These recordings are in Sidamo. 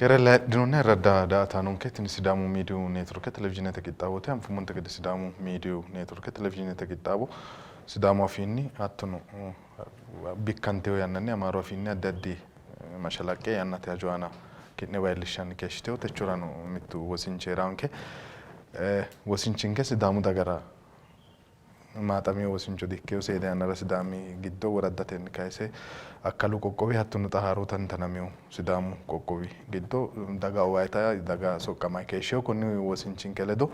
Keere layidhinoonni ayirradda daa''ataanonke, tini Sidaamu Miidiyu Neetworke Televizhiinete qixxaawooti. Anfummonte gede Sidaamu Miidiyu Neetworke Televizhiinete qixxaawo Sidaamu afiinni hattono bikkantino yannanni Amaaru afiinni addi addi mashalaqqe yannate hajo aana ki'newa iillishshanni keeshshitino. Techorano mittu wosinchi hee'raanke. Wosinchinke Sidaamu dagara maaxamino wosincho di-ikkino. Seeda yannara Sidaami giddo woraddatenni kayise akkalu qoqqowi hattono xa haaro tantanamino Sidaamu qoqqowi giddo daga owaata daga soqqamayi keeshshino. Konni wosinchinke ledo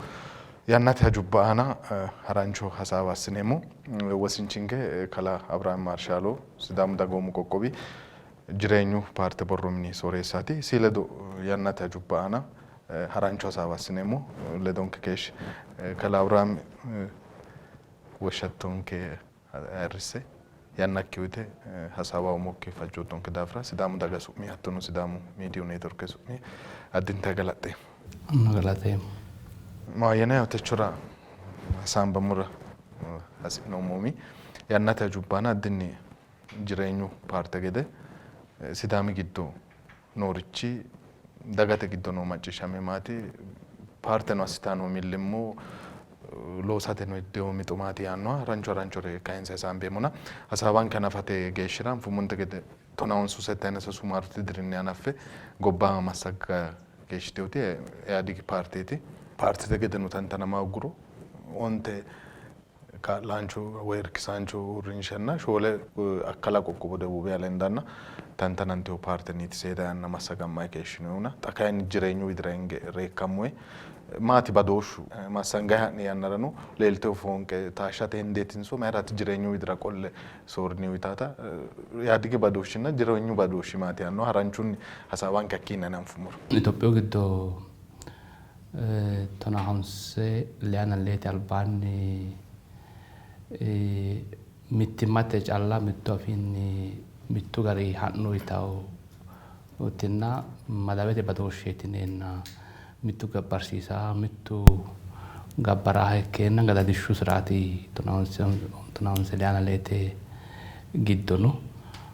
yannate hajubba aana harancho hasaawa assineemmo. Wosinchinke kalaa Abiraami Maarshaalo Sidaamu dagoomu qoqqowi Jireenyu paarte borro mini sooreessaati. Isi ledo yannate hajubba aana harancho hasaawa assineemmo. Ledonke keeshshi. Kalaa Abiraami woshshattonke ayirrisse yannakki uyite hasaawa umokki fajjoottonke daafira Sidaamu daga su'mi hattono Sidaamu miidiyu neetworke su'mi addinta galaxxeemmo. Anino galateemmo. Maahoyyena techora hasaambammora hasi'noommo umi yannate hajubba aana addinni Jireenyu paarte gede Sidaami giddo noorichi dagate giddo noo macciishshamme maati? Paarteno assitanni noo millimmo loosate no iddino mixo maati yaannoha harancho haranchore kayinse hasaambeemmona hasaawanke hanafate geeshshira anfummonte gede tonaa honsu settayina sasu maarote dirinni hanaffe gobba massagga keeshshitinoti Ihaadigi paarteeti. Paartete gedeno tantanama hoogguro onte kaa'laancho woy irkisaancho uurrinshanna shoole akkala qoqqowo Dewuube lendanna tantanantino paartenniiti seeda yanna massagammanni keeshshinohuna xa kayinni jireenyu widira hinge reekkammoyi maati badooshshu? Massangayi ha'ni yannarano leeltino foonqe taashshate hendeetinso mayiraati jireenyu widira qolle soorrinihu yitaata Yaadigi badooshshinna jireenyu badooshshi maati yaannoha haranchunni hasaawanke hakkiinni hananfummoro. Itophiyu giddo Tonaa honse leyana leete albaanni mittimmate calla mittu afiinni mittu gari ha'no yitawotinna madawete badooshsheeti yineenna mittu gabbarsiisaa mittu gabbaraaha ikkeenna gadadishshu siraati tonaa honse leyana leete giddo no.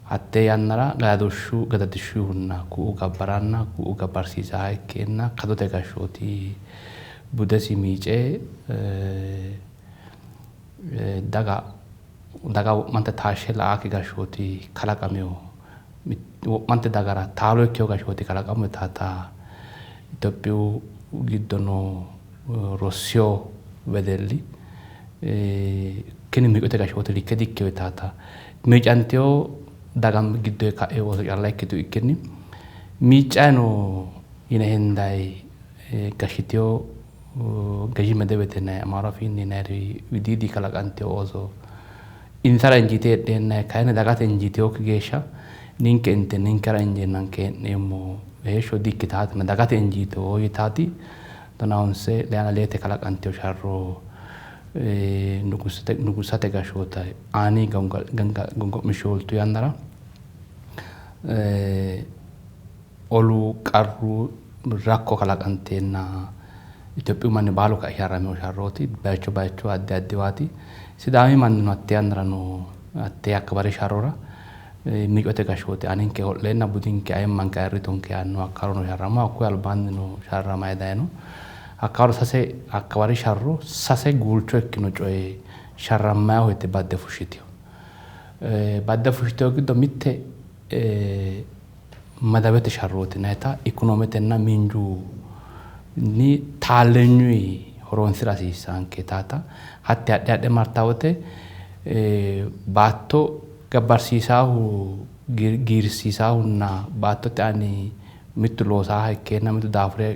Hatte yannara gadadooshshu gadadishshuhunna ku'u gabbaranna ku'u gabbarsiisaha ikkeenna kadote gashshooti budesi miice daga daga wo'mante taashshe la'akki gashshooti kalaqamino. Wo'mante dagara taalo ikkino gashshooti kalaqamino taata Itophiyu giddo noo rossino wedelli kini miicote gashshooti likke dikkino yitaata miicantino daga giddo ka'ino ooso calla ikkitu ikkinni miiccayi no yine hendayi gashshitino gashi medebete yinanni amaaru afiinni yinanniri widiidi kalaqantino ooso insara injiite heedheenna kayinni dagate injiitinokki geeshsha ninke inte ninkera injeennanke hee'neemmo heeshsho di''ikkitaatina dagate injiito yitaati tonaa honse leyana leete kalaqantino sharro nugussate gashshoota aani gongo'mishshu hooltu yannara olu qarru rakko kalaqanteenna Itophiyu manni baalu kae sharramino sharrooti bayicho bayicho addi addiwaati. Sidaami mannino hatte yannara no hatte akkabari sharrora miicote gashshooti aninke ho'leenna budinke ayimmanke ayirritonke yaanno hakkarono sharramo hakkuyi albaannino sharramayi dayino. Hakkawaro sase hakkawari sharro sase guulcho ikkino coye sharrammayiho yite badde fushshitino. Badde fushshitino giddo mitte madawete sharrooti yinayita ikonometenna miinju ni taallenyuyi horoonsira hasiissaanke yitaata hatti hadhe hadhe martaa wote baatto gabbarsiisaahu giirsiisaahunna baattote aani mittu loosaaha ikkeenna mittu daafure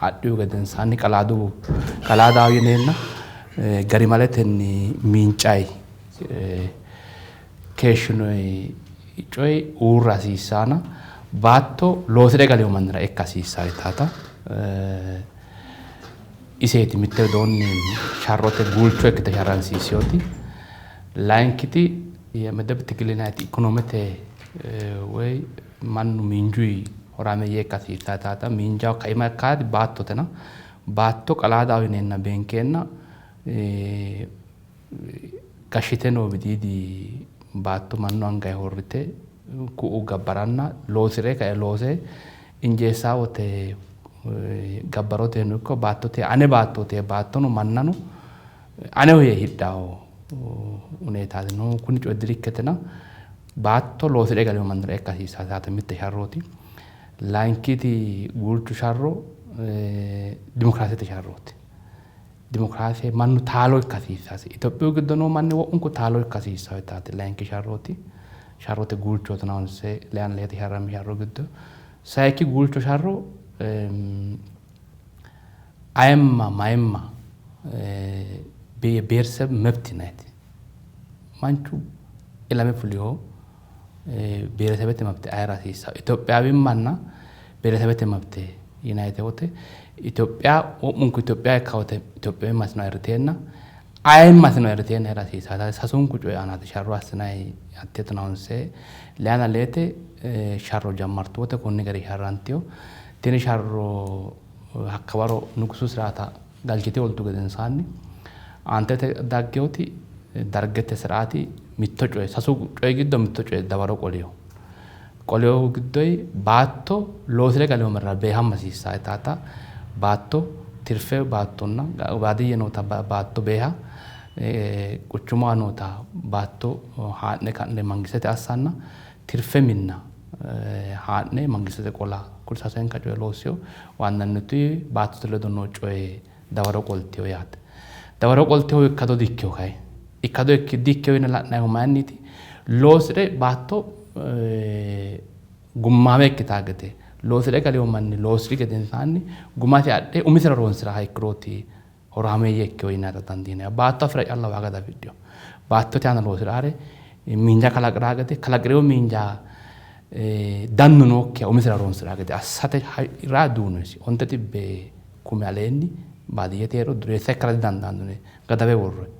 adhihu gedensaanni qalaadu qalaadaho yineenna garimaletenni miincayi keeshshinoyi coyi uurra hasiissaana baatto loosi're galino mannira ikka hasiissaa yitaata iseeti mitte widoonni sharrote guulcho ikkite sharransiissinoti. Layinkiti Medeb tigil yinanniti ikonoomete woy mannu miinjuyi horaameeyye ikka hasiissaa yitaata miinjaho kaima ikkaati baattotena baatto qalaadaho yineenna beenkeenna gashshite noo widiidi baatto mannu anganni horrite ku'u gabbaranna loosi're kae loose Injeessaa wote gabbaroteno ikko baattote ane baattote baattono mannano aneho yee hidhawo huneetaati noohu. Kuni coyi dirikketena baatto loosi're galino mannira ikka hasiissanno mitte sharrooti. Layinkiti guulchu sharro dimokiraasete sharrooti. Dimokiraase mannu taalo ikka hasiissasi. Itophiyu giddo noo manni wo'munku taalo ikka hasiissawo yitaati layinki sharrooti. Sharrote guulchooti honse leyana leete sharrammi sharro giddo. Sayikki guulcho sharro ayimma mayimma ብሔረሰብ መብት yinayiti. Manchu ilame fuliho ብሔረሰብete mabte ayira hasiissawo. Itophiyawimmanna ብሔረሰብete mabte yinayite wote Itophiya wo'munku Itophiya ikka wote Itophiyawimmasino ayirriteenna ayimmasino ayirriteenna heera hasiissawo. Sasunku coyi aanaati sharro assinayi hatte tonaa honse leyana leete sharro jammartu wote konni gari sharrantiyo. Tini sharro hakkawaro nugusu siraata galchite oltu gedensaanni aantete daggewoti dargete siraati mitto coye sasu coyi giddo mitto coye dawaro qoliyo. Qoliyohu giddoyi baatto loosire galino mannira beehama hasiissawo yitaata baatto tirfe baattonna baadiyye noota baatto beeha quchumaho noota baatto haa'ne ka'ne mangistete assanna tirfe minna haa'ne mangistete qola kuri sasenka coye loossiyo waannanniti baattote ledo noo coye dawaro qoltiyo yaate. Dawaro qoltiyo ikkado dikkiyo kayi. Ikkado dikkiyo yine la'nayihu mayinniiti loosire baatto gummaame ikkitaa gede loosire galiyo manni loosiri gedensaanni gumasi adhe umisira horonsiraha ikkirooti horaameeyye ikkiyo yinara dandiinanni. Baatto afira calla waaga diafidhino. Baattote aana loosiraare miinja kalaqiraa gede kalaqireyo miinja dannu nookkiha umisira horonsiraha gede assate raa duunosi. 900,000 aleenni baadiyyete hee'ro dureessa ikkara didandaanno yine gadawe worroyi.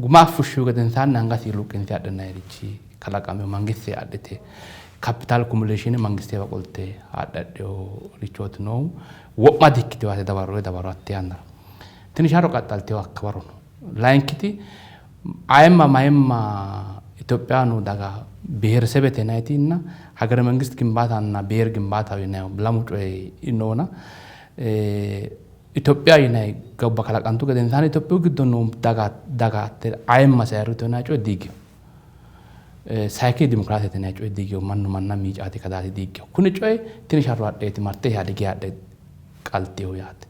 Guma fushshihu gedensaanni angasi luqqinse adhinayirichi kalaqame mangiste adhite capital accumulation mangistewa qolte haadhe adheworichooti noohu wo'ma dikkitewo yaate dawaro dawaro hatte yannara. Tini sharro qaxxaltewo hakkawaro no. Layinkiti ayimma mayimma Itophiyaho noo daga ብሔረሰብete yinayitinna ሀገረ መንግስት ግንባታና ብሔር ግንባታ yinayihu lamu coyi noona Itophiya yinayi gobba kalaqantu gedensaanni Itophiyu giddo noo daga daga ayimmase ayirrito yinayi coyi diigino. Sayikki dimokiraasete yinayi coyi diigino. Mannu manna miicaati kadaati diigino. Kuni coyi tini sharro adheeti marte Ihaadigi adhe qalteho yaate.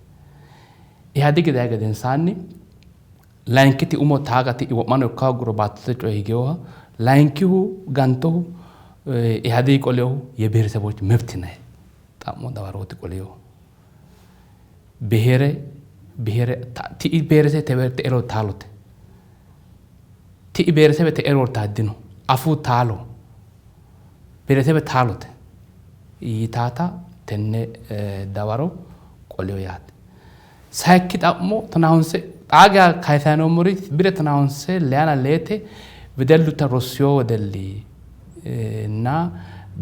Ihaadigi dayi gedensaanni layinkiti umo taagati wo'mano ikka hooguro baattote coyi higeyoha layinkihu gantohu Ihaadigi qoleyohu የብሔረሰቦች መብት yinayi xa'mo dawarooti qoleyohu. ብሔረ ብሔረ ti'i ብሔረሰብ te'ero taalote. Ti'i ብሔረሰብ te'ero taaddino. Afuu taalo. ብሔረሰብ taalote yitaata tenne dawaro qoleyo yaate. Sayikki xa'mo tonaa honse xaa geya kayisayi noommori bire tonaa honse leyana leete wedellu rossiyo wedelli na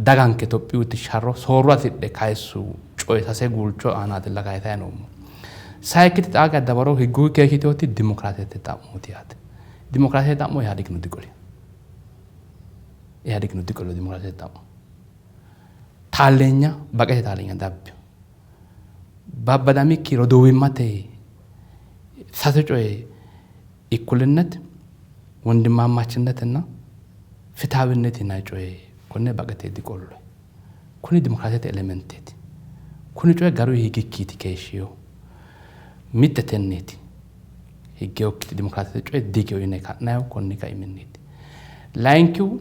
daganke Itophiyuti sharro soorro hasidhe kayissu coye sase guulcho aanaatilla kayisayi noommo. Sayikkiti xaa geya dawaro higgu keeshshiteyooti dimokiraasete xa'mooti yaate. Dimokiraasete xa'mo Ihaadegino diqolino. Ihaadegino diqolino dimokiraasete xa'mo. Taalleenya baqete taalleenya dabbino. Babbadamikki roduuwimmate sase coye እኩልነት ወንድማማችነትና ፍትሐዊነት yinayi coye konne baqete diqolloyi. Kuni dimokiraasete elementeeti. Kuni coyi garuyi higikkiiti keeshshiyohu. Mitte tenneeti. Higgeyokkiti dimokiraasete coye digeyo yine ka'nayihu konni kaiminniiti. Layinkihu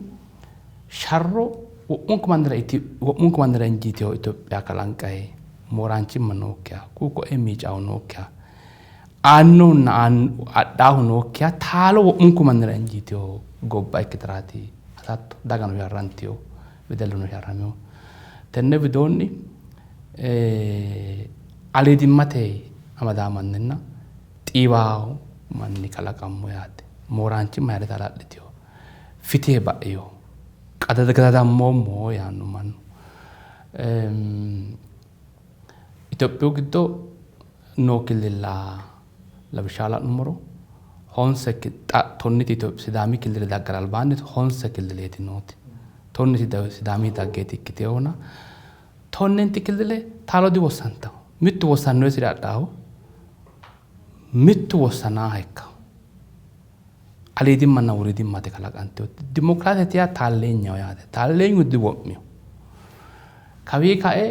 sharro wo'munku mannira wo'munku mannira injiiteyo Itophiya kalanqayi mooraanchimma nookkiha ku'u ko'e miicahu nookkiha aannohunna adhaahu nookkiha taalo wo'munku mannira injiiteyo gobba ikkitaraati hasatto dagano sharranteyo wedelluno sharrameyo. Tenne widoonni aliidimmate amadaa manninna xiiwaahu manni kalaqammo yaate. Mooraanchimma yaate hala'liteyo. Fitihe ba'eyo. Gadadammoommo yaanno mannu. Itophiyu giddo noo killilla lawishshaho la'nummoro honse xa tonniti Sidaami killile daggara albaanni honse killileeti nooti. Tonniti Sidaami daggeeti ikkiteyohuna Tonnenti killile taalo diwossantanno. Mittu wossannoisire adhanno, mittu wossanaaha ikkanno. Aliidimmanna woriidimmate kalaqantino. Dimokiraasete yaa taalleenyaho yaate. Taalleenyu diwo'mino. Kawii kae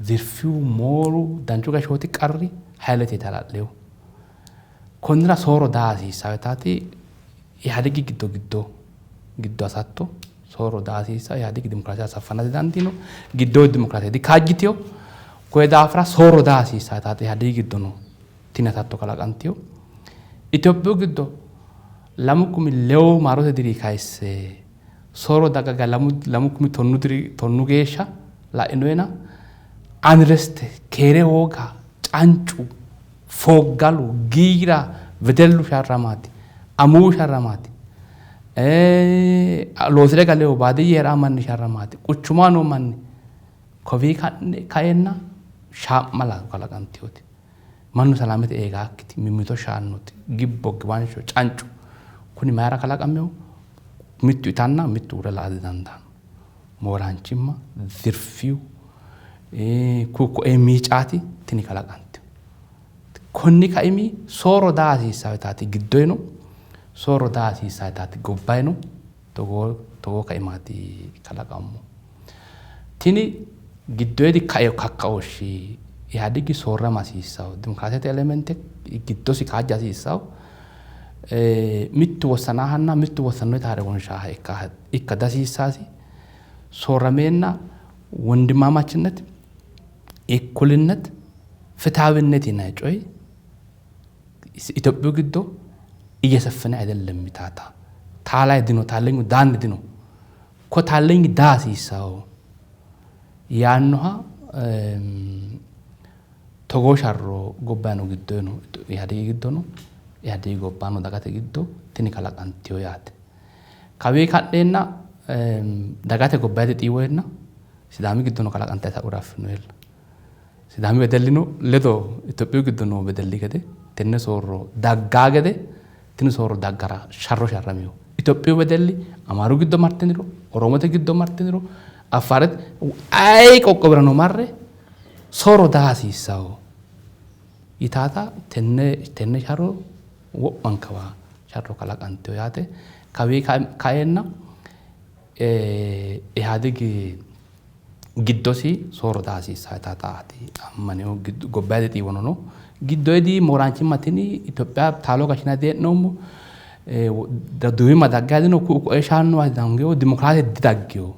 zirfiyu, mooru, danchu gashshooti qarri hayilete hala'lino. Konnira soorro daa hasiissanno yitaati Ihaadigi giddo giddo giddo hasatto soorro daa hasiissanno. Ihaadigi dimokiraase saffana didandiino. Giddoyidi dimokiraase dikaajjitino. Koye daafira soorro daa hasiissanno yitaati Ihaadigi giddono tini hasatto kalaqantino. Itophiyu giddo 2006 maarote diri kayisse soorro dagga 2010 diri tonnu geeshsha la'inoyena unrest keere hooga cancu fooggalu giira wedellu sharramaati amuwu sharramaati loosire galewo baadiyye heeraa manni sharramaati quchumaa noo manni kowii kaenna shaa'mala kalaqantinooti. Mannu salaamete eegaakkiti mimmito shaannoti gibbo giwansho cancu kuni mayira kalaqamino? Mittu itanna mittu uurre la''a didandaanno. Mooraanchimma, zirfiyu, ku'u ko'ee miicaati tini kalaqantino. Konni kaimi soorro daa hasiissanno yitaati giddoyino, soorro daa hasiissanno yitaati gobbayino togoo kaimaati kalaqammohu. Tini giddoyidi kae kakkaooshshi Ihaadigi soorrama hasiissanno. Dimokiraasete elemente giddosi kaajja hasiissanno. Mittu wossanaahanna mittu wossannoyita ha're wonshaaha ikka dihasiissaasi. Soorrameenna wondimmaamachinnet, ikkulinnet, fitihawinnet yinanni coyi Itophiyu giddo iyyeseffene ayidellem yitaata. Taalayi dino, taallenyu daanni dino. Ko taallenyi daa hasiissanno yaannoha togoo sharro gobbayino giddono Ihaadigi giddono Ihaadigi gobbaano dagate giddo tini kalaqantino yaate. Kawii ka'neenna dagate gobbayidi xiiwoyenna Sidaami giddono kalaqante sa'ura affino yella. Sidaami wedellino ledo Itophiyu giddo noo wedelli gede tenne soorro daggaa gede tini soorro daggara sharro sharramino. Itophiyu wedelli Amaaru giddo martiniro, Oromote giddo martiniro, Affaarete ayi qoqqowirano marre soorro daa hasiissanno yitaata tenne sharro wo'mankawa sharro kalaqantino yaate. Kawii kaeenna Ihaadigi giddosi soorro daa hasiissanno yitaataati ammanino. Gobbayidi xiiwono no. Giddoyidi mooraanchimma tini Itophiya taalo gashshinanni dihee'noommo. Duwimma dagganni dino. Ku'u ko'ee shaannowa dangino. Dimokiraase didaggino.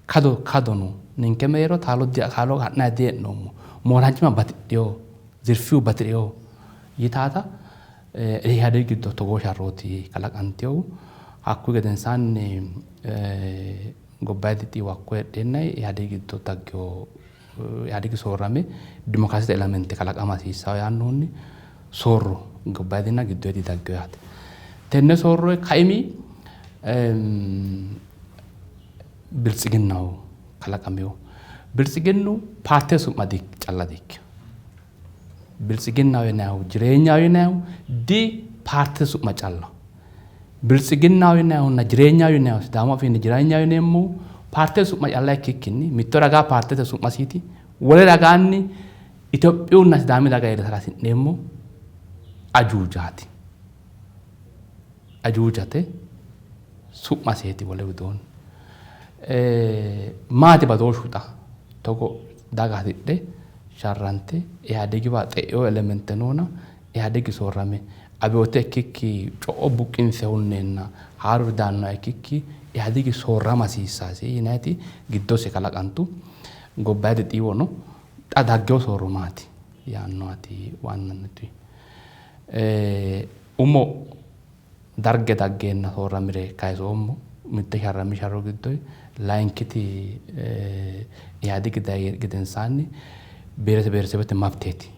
Kado kado no. Ninke mereero taalo taalo ha'nanni dihee'noommo. Mooraanchimma batidhino. Zirfiyu bati'rino yitaata Ihaadigi giddo togoo sharrooti kalaqantinohu. Hakkuyi gedensaanni gobbayidi xiiwo hakko heedheenna Ihaadigi giddo daggino Ihaadigi soorrame dimokiraasete elemente kalaqama hasiissanno yaannohunni soorro gobbayidinna giddoyidi daggino yaate. Tenne soorro kaimi Biltsiginnaho kalaqamino. Biltsiginnu paartete su'ma calla dikkino. Biltsiginnaho yinannihu jireenyaho yinannihu di paartete su'ma callaho. Biltsiginnaho yinannihunna jireenyaho yinannihu Sidaamu afiinni jireenyaho yineemmohu paartete su'ma calla ikkikkinni mitto ragaa paartete su'masiiti wole ragaanni Itophiyunna Sidaami daga iillisara hasi'neemmo ajuujaati. Ajuujate su'maseeti wole widoonni. Maati badooshshu xa? Togo daga hasidhe sharrante Ihaadegiwa xe'ino elemente noona Ihaadegi soorrame abiyoote ikkikki co'o buqqinse hunneenna haaruri daannoha ikkikki Ihaadegi soorrama hasiissasi yinayiti giddose kalaqantu. Gobbayidi xiiwono xa daggino soorro maati yaannohati waannanniti. Umo Darge daggeenna soorramire kayisoommo. Mitte sharrammi sharro giddo layinkiti Ihaadigi dayi gedensaanni biherese biheresebete mabteeti.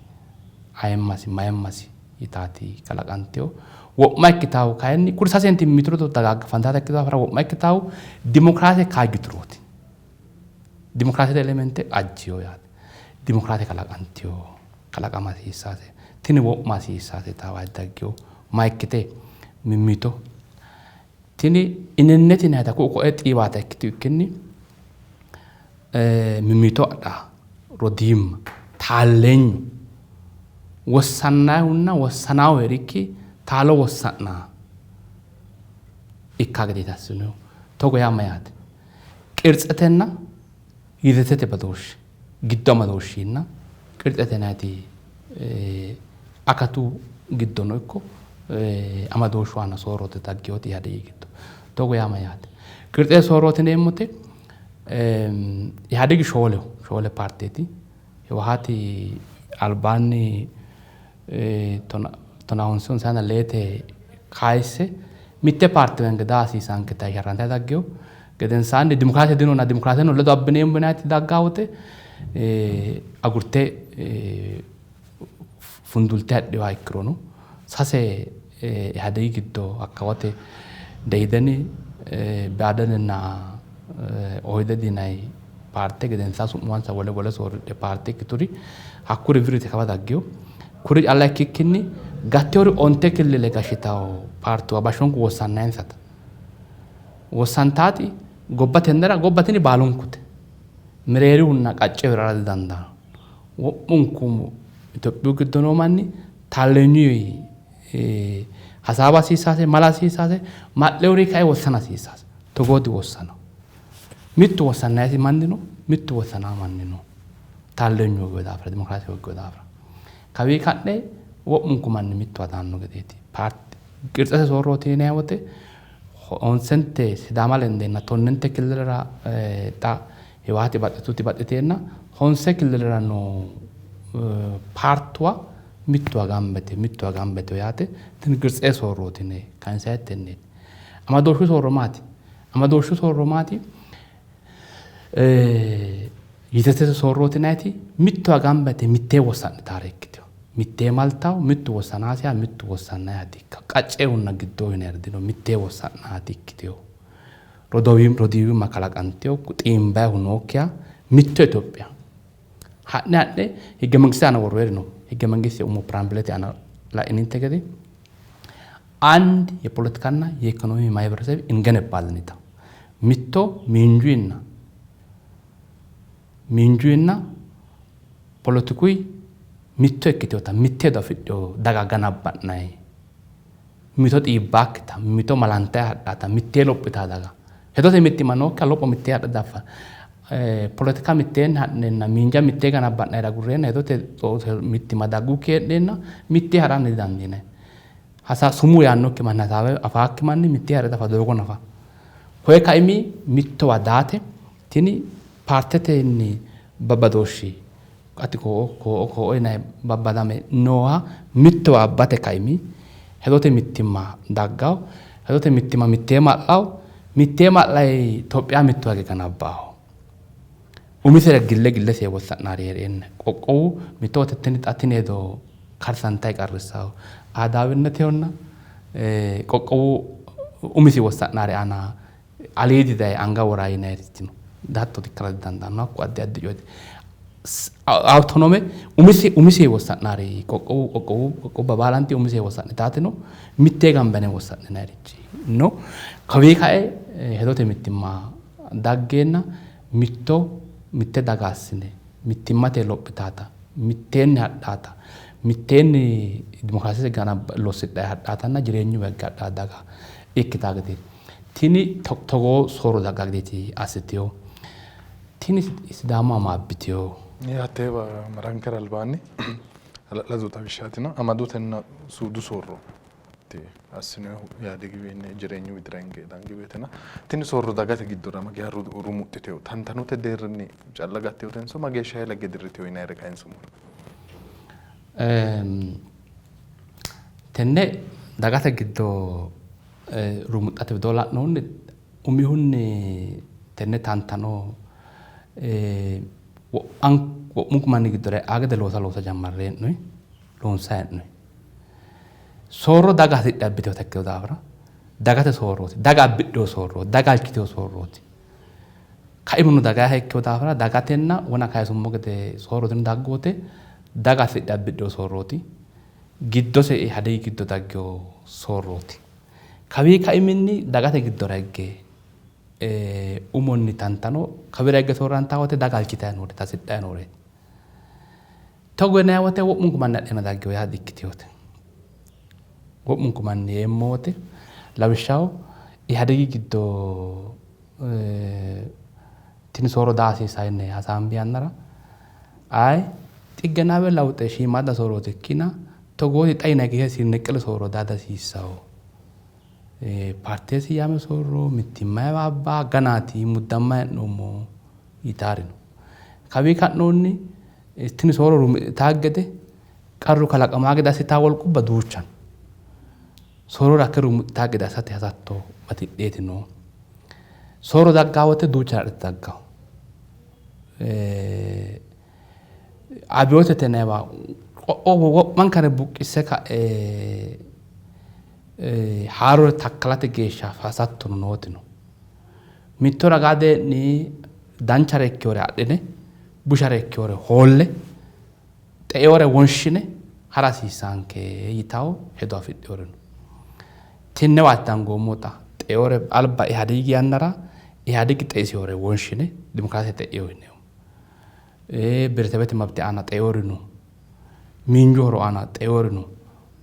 Ayimmasi mayimmasi yitaati kalaqantino. Wo'ma ikkitaahu kayinni kuri sasenti mimmitu ledo dagaaggafantaata ikkitino daafira wo'ma ikkitaahu dimokiraase kaajjiturooti. Dimokiraasete elemente ajjino yaate. Dimokiraase kalaqantino. Kalaqama hasiissaate. Tini wo'ma hasiissaate yitaawa daggino. Ma ikkite mimmito tini inenneti yinannita ku'u ko'ee xiiwaata ikkitu ikkinni. Mimmito adha, rodiimma, taalleenyu, wossannayihunna wossanaahu hee'rikki taalo wossa'naa ikka gedeeti assinohu. Togo yaa mayyaate? Qirtsetenna yizetete badooshshi, giddo amadooshshinna qirtsete yinanniti akatu giddono ikko amadooshshu aana soorrote dagginoti Ihaadegi giddo. Togo yaa mayyaate? Qirtsete soorrooti yineemmote Ihaadegi shooleho, shoole paarteeti. Hiwahaati albaanni tonaa honse honsayiina leete kayisse mitte paarte wenge daa hasiisaanketa sharrantayi daggino. Gedensaanni dimokiraase dinona dimokiraaseno ledo abbineemmo yinayti daggaa wote agurte fundulte hadhinoha ikkirono sase Ihadegi giddo hakkawote Deideni, Biadeninna Ohded yinanni paarte gedensaa su'muwansa wole wole soorridhe paarte ikkituri hakkuri wirrite kawa daggino. Kuri calla ikkikkinni gattinori onte killile gashshitanno paartuwa bashshonku wossannayinsata. Wossantaati gobba tennera gobba tini baalunkute. Mereerihunna qaccehu hee'rara didandaanno. Wo'munku Itophiyu giddo noo manni taalleenyuyi hasaawa hasiissaase, mala hasiissaase, ma'lewori kae wossana hasiissaase. Togoo diwossano. Mittu wossannayisi manni no, mittu wossanaa manni no. Taalleenyu hoogino daafira, dimokiraase hoogino daafira. Kawii ka'ne wo'munku manni mittowa daanno gedeeti. Paarte qirtsete soorrooti yinanni wote honsente Sidaama lendeenna tonnente killilera xa Hiwaati baxxituti baxxiteenna honse killilera noo paartuwa mittowa gamba yite mittowa gamba yitino yaate. Tini qirtse soorrooti yine kayinsanni tenneeti. Amadooshshu soorro maati? Amadooshshu soorro maati? Yitete soorrooti yinanniti mittowa gamba yite mittee wossa'nitare ikkitino. Mittee maltawo, mittu wossanaasiha, mittu wossannayha di''ikkanno. Qaccehunna giddohu yinayiri dino, mittee wossa'naati ikkitino. Rodiiwimma kalaqantino, xiimbayihu nookkiha mitto Itophiya. Ha'ne ha'ne higge mangiste aana worroyiri no. Higge mangiste umo piraambilete aana la'ininte gede አንድ የፖለቲካና የኢኮኖሚ ማህበረሰብ እንገነባለን ይታው mitto miinjuyinna miinjuyinna politikuyi mitto ikkitinota mitte hedo afidhino daga ganabba'nayi mito xiibbaakkita mito malantayi hadhaata mittee lophitaa daga hedote mittimma nookkiha lopho mittee hadha daffa poletika mitteenni ha'neenna miinja mittee ganabba'nayira agurreenna hedote mittimma daggukki heedheenna mittee ha'ranni didandiinanni. Hasa sumuu yaannokki manni hasaawe afaakki manni mittee ha're dafa doogo nafa. Koye kaimi mittowa daate tini paartetenni babbadooshshi ati koo'o koo'o koo'o yinanni babbadame nooha mittowa abbate kaimi hedote mittimma daggawo, hedote mittimma mittee ma'lawo, mittee ma'layi Itophiya mittowa hige ganabbawo. Umisera gille gillese wossa'nari hee'reenna qoqqowu mitto wote tini xa tini hedo karsantayi qarrissawo. Aadaawinetehonna qoqqowu umisi wossa'nari aana aliidi daye anga wora yinayirichi no. Hatto ikkara didandaanno. Hakku addi addi coyeti. Awutonome umisi umisi wossa'nari qoqqowu qoqqowu qoqqowubba baalanti umise wossa'nitaati no. Mittee gamba yine wossa'ninayirichi no. Kawii kae hedote mittimma daggeenna mitto mitte daga assine mittimmate lophitaata mitteenni hadhaata mitteenni dimokiraasete gana lossidhayi hadhaatanna jireenyu higge hadhaa daga ikkitaa gedeeti. Tini togoo soorro dagga gedeeti assitino. Tini Sidaamu ama abbitino. Hatteewa marankera albaanni hala'ladu xawishshaatino amadotenna suudu soorro assinohu Yaadigiwiinni jireenyu widira hinge dangi woytena tini soorro dagate giddora mageeshsha rumuxxiteyo tantanote deerrinni calla gatteyotenso mageeshsha helagge dirriteyo yinayire kayinsummoro? Tenne dagate giddo rumuxxate widoo la'nohunni umihunni tenne tantano wo'munku manni giddora e'a gede loosa loosa jammarre hee'noyi loonsayi hee'noyi. Soorro daga hasidhe abbiteota ikkino daafira dagate soorrooti, daga abbidhino soorrooti, daga halchitino soorrooti. Kaimuno dagayiha ikkino daafira dagatenna wona kayisummo gede soorrotino daggoote daga hasidhe abbidhino soorrooti. Giddose Ihadegi giddo daggino soorrooti. Kawii kaiminni dagate giddora higge Umonni tantano kawira higge soorrantaa wote daga halchitayi nooreeti, hasidhayi nooreeti. Togo yinayi wote wo'munku manni adhena daggewo yaa di''ikkitinote. Wo'munku manni yeemmo wote lawishshaho Ihadegi giddo tini soorro daa hasiissawo yine hasaambi yannara ayi xiggenaawe lawuxe shiimmaadda soorrooti ikkina togooti xa yinayi geeshsha sirneqqele soorro daa dihasiissawo. Paarte siyaame soorro mittimmayiwa abba ganaati muddamma hee'noommo yitaari no. Kawii ka'noonni tini soorro rumuxxitaa gede qarru kalaqamaa gede assitaa wolqubba duucha no. Soorro rakke rumuxxitaa gede assate hasatto batidheeti noohu. Soorro daggaa wote duucha adhite daggawo. Abiyootete yinanniwa qoqqowo wo'mankare buqqisse ka'e haarore takkalate geeshsha hasattono nooti no. Mitto ragaa dee'ni danchare ikkinore adhine bushare ikkinore hoolle xe'inore wonshine ha'ra hasiissaanke yitawo hedo afidhinori no. Tennewaati dangoommohu xa. Xe'inore alba Ihadigi yannara Ihadigi xeisinore wonshine dimokiraase xe'ino yineemmo. Biretebete mabte aana xe'inori no. Miinju horo aana xe'inori no.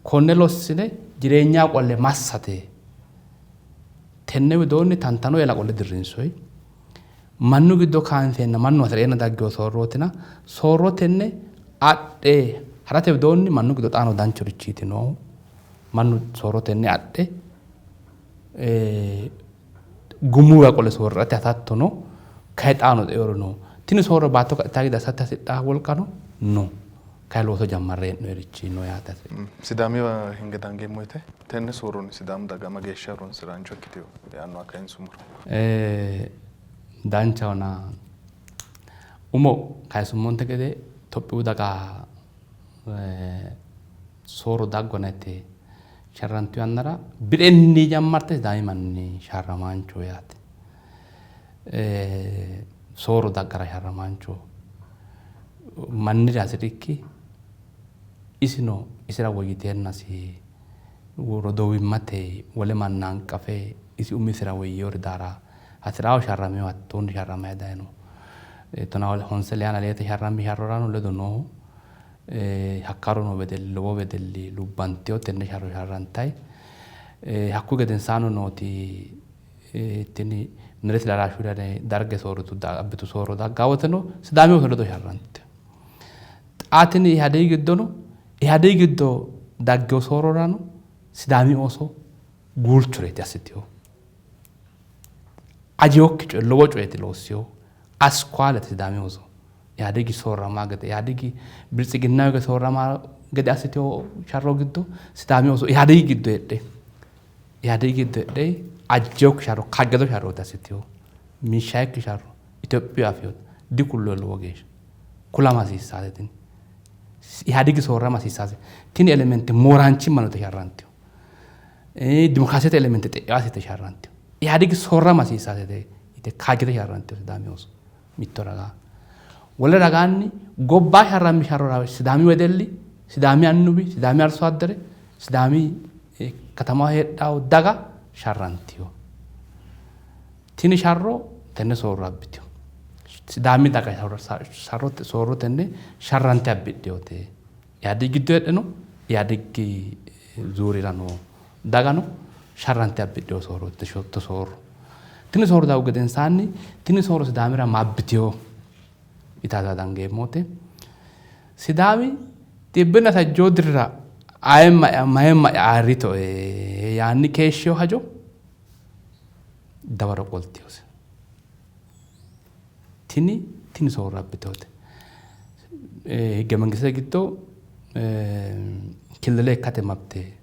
Konne lossine jireenya qolle massate. Tenne widoonni tantano eela qolle dirrinsoyi. Mannu giddo kaanseenna mannu hasi'reenna daggino soorrootina soorro tenne adhe ha'rate widoonni mannu giddo xaano danchurichiiti noohu. Mannu soorro tenne adhe gumuwa qole soorrate hasatto no, kayi xaano xeori no. Tini soorro baatto kaxxitaa gede assate hasidhaa wolqano no. Kayi looso jammarre hee'noyirichi no yaate. Sidaamiwa hinge dangeemmo woyte tenne soorronni Sidaamu daga mageeshsha horonsiraancho ikkitino yaannoha kayinsummoro. Danchahona umo kayisummonte gede Itophiyu daga soorro daggona yite sharrantu yannara bi'renni jammarte Sidaami manni sharramaancho yaate. Soorro daggara sharramaancho mannire hasi'rikki isino isira woyyiteennasi rodowimmate wole manna hanqafe isi umisira woyyinore daara hasi'rawo sharramino hattoonni sharramayi dayino. Tonaa honse leyaana leete sharrammi sharrorano ledo noohu hakkaro noo wedelli lowo wedelli lubbantino tenne sharro sharrantayi. Hakkuyi gedensaano nooti tini Mereet Laraashu yinanni darge soorritu abbitu soorro daggaa woteno Sidaami ooso ledo sharrantino. Xa tini Ihadegi giddono Ihadegi giddo daggino soorrorano Sidaami ooso guulchoreeti assitinohu. Ajinokki coye lowo coyeeti loossinohu. Askwaalete Sidaami ooso. Ihadegi soorramaa gede Ihadegi Biltsiginna gede soorramaa gede assitino sharro giddo Sidaami ooso Ihadegi giddo heedhe Ihadegi giddo heedhe ajjinokki sharro kaajjado sharrooti assitinohu. Mishshayikki sharro Itophiyu afinote dikulloyi lowo geeshsha. Kulama hasiissaate tini. Ihadegi soorrama hasiissaase. Tini elemente mooraanchimma note sharrantino. Dimokiraasete elemente xe'e assite sharrantino. Ihadegi soorrama hasiissaase yite kaajjite sharrantino Sidaami ooso mitto ragaa. Wole ragaanni gobba sharrammi sharrora Sidaami wedelli, Sidaami annuwi, Sidaami arso addere, Sidaami katamaho heedhawo daga sharrantino. Tini sharro tenne soorro abbitino. Sidaami daga soorro tenne sharrante abbidhinote. Ihadegi giddo heedheno Ihadegi zuurira noo dagano sharrante abbidhino soorrooti soorro. Tini soorro daggu gedensaanni tini soorro Sidaamira ma abbitino yitaata dangeemmote. Sidaami xibbinna sajjoo dirira ayimma'ya mayimma'ya ayirritoe yaanni keeshshino hajo dawaro qoltinose. Tini tini soorro abbitinote. Higge mangistete giddo killile ikkate mabte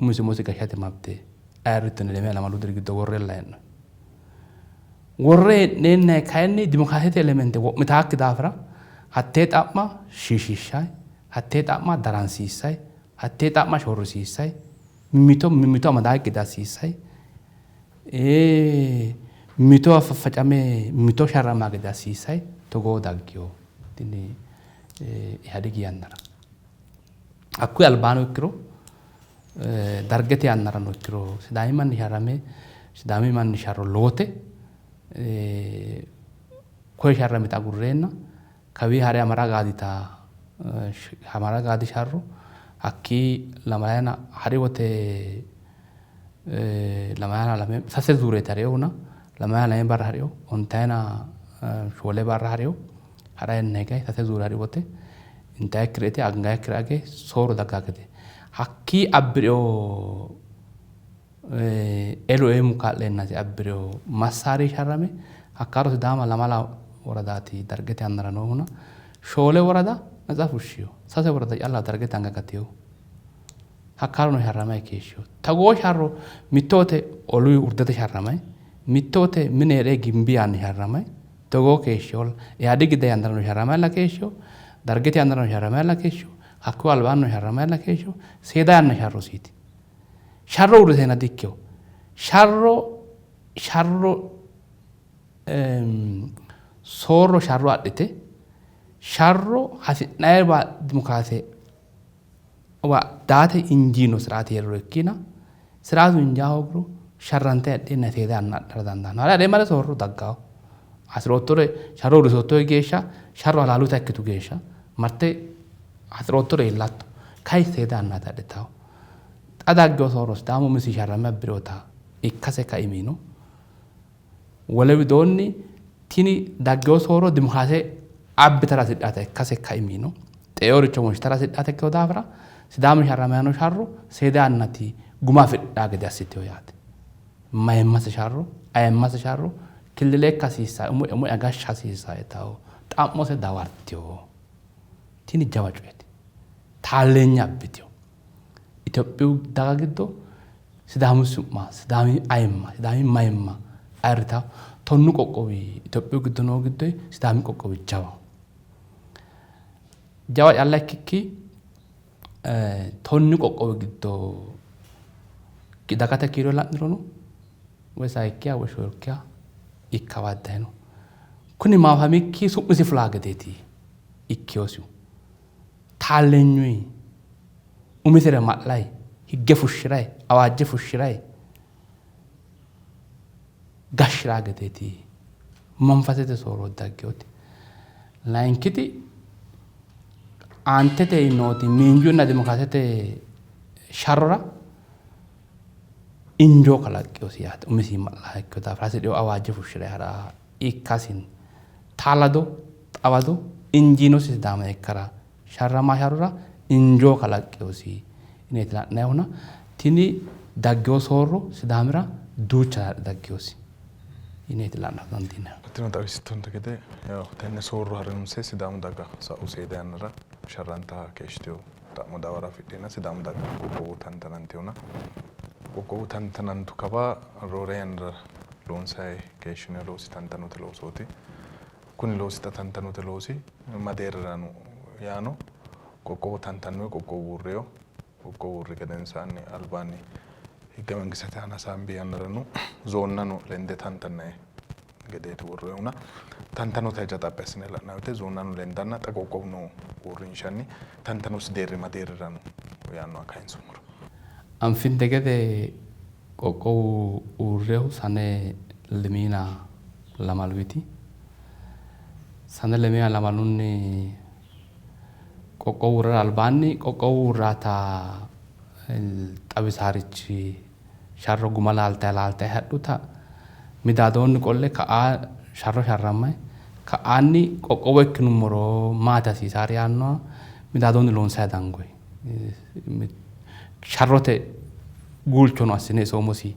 umisi umosi gashshate mabte ayirritino leme lamalu diri giddo worrella hee'noonni. Worre hee'neenna kayinni dimokiraasete elemente wo'mitaakki daafira hattee xa'ma shiishiishshayi, hattee xa'ma daransiissayi, hattee xa'ma shorrisiissayi, mimmito mimmito amadaakki gede assiissayi, mimmitowa faffacame mimmito sharramaa gede assiissayi togoo daggino tini Ihadegi yannara. Hakkuyi albaano ikkiro Dargete yannarano ikkiro Sidaami manni sharrame Sidaami manni sharro lowote. Koye sharramita agurreenna kawii ha're Amara gaadita Amara gaadi sharro hakkii lamalayina hari wote lamalayina lame sase zuureeti harinohuna lamalayina lame barra harino ontayina shoole barra harino harayenna higay sase zuure hari wote intayikkire ite angayikkire age soorro daggaa gede hakkii abbirino elu eemu kaa'leennasi abbirino massaari sharrame hakkaro Sidaama lamala woradaati Dargete yannara noohuna shoole worada natsa fushshiyo sase worada calla Dargete anga gatino hakkarono sharramay keeshshiyo togoo sharro mitto wote olu urdete sharramay mitto wote mine hee're gimbi yaanni sharramay togoo keeshshiyo Ihadigi day yannarano sharramayilla keeshshiyo Dargete yannarano sharramayilla keeshshiyo hakkuyi albaannino sharramayilla keeshshiyo seeda yanna sharrosiiti. Sharro uurriseenna dikkino. Sharro sharro soorro sharro adhite sharro hasi'nanniwa dimokiraase daate injiino siraati hee'riro ikkiina siraatu injaa hoogiro sharrante adheenna seeda yanna adhara dandaanno. Hare hare mare soorro daggawo. Hasi'roottore sharro uurrisoottokki geeshsha sharro halaaluta ikkitu geeshsha marte hasi'roottore iillatto. Kayi seeda yannaati adhitawo. Xa daggino soorro Sidaamu umisi sharrame abbinota ikkase kaimino. Wole widoonni tini daggino soorro dimokiraase abbitara hasidhata ikkase kaimino. Xeeoricho wonshitara hasidhata ikkino daafira Sidaamu sharramanni noo sharro seeda yannati guma afidhaa gede assitino yaate. Mayimmase sharro, ayimmase sharro killile ikka hasiissae, umo'ya umo'ya gashsha hasiissae yitawo xa'mose dawartino. Tini jawa coyeeti. Taalleenya abbitino. Itophiyu daga giddo Sidaamu su'ma, Sidaami ayimma, Sidaami mayimma ayirritawo. Tonnu qoqqowi Itophiyu giddo noo giddoyi Sidaami qoqqowi jawaho. Jawa calla ikkikki tonnu qoqqowi giddo dagate kiiro la'nirono woy sayikkiha woy shoolkiha ikkawa dayino. Kuni maafamikki su'misi fulaa gedeeti ikkinosihu. Taalleenyuyi umisire ma'lay, higge fushshi'ray, awaajje fushshi'ray gashshi'raa gedeeti manfasete soorro dagginoti. Layinkiti aantete nooti miinjunna dimokiraasete sharrora injoo kalaqqinosi yaate. Umisi ma'laha ikkino daafira hasidhino awaajje fushshi'ray ha'raa ikkasinni taalado xawado injiinosi Sidaama ikkara sharrama sharrora injoo kalaqqinosi yineeti la'nayihuna tini daggino soorro Sidaamira duucha haadhe dagginosi yineeti la'na dandiinannihu. Atino xawisittonte gede yaw tenne soorro harunse Sidaamu daga sa'u seeda yannara sharranta keeshshitino xa'mo dawaro afidheenna Sidaamu daga qoqqowu tantanantinona qoqqowu tantanantu kawa roore yannara loonsayi keeshshinoyi loosi tantanote loosooti. Kuni loosi xa tantanote loosi ma deerrira no yaano qoqqowo tantannoyi qoqqowu uurrino. Qoqqowu uurri gedensaanni albaanni higge mangistete aana hasaambi yannarano zoonnano lende tantannayi gedeeti worroyihuna tantanote haja xaphi assine la'nanni woyte zoonnano lendanna xa qoqqowu noo uurrinshanni tantanosi deerri ma deerrira no yaannoha kayinsummoro. Anfinte gede qoqqowu uurrinohu sane lemiina lamaluwiti. Sane lemiina lamalunni qoqqowu uurrara albaanni qoqqowu uurrata xawisaarichi sharro guma laaltayi laaltayi hadhuta midaadoonni qolle ka'aa sharro sharrammayi ka'aanni qoqqowo ikkinummoro maati hasiisaari yaannoha midaadoonni loonsayi dangoyi. Sharrote guulchono assine iso umosi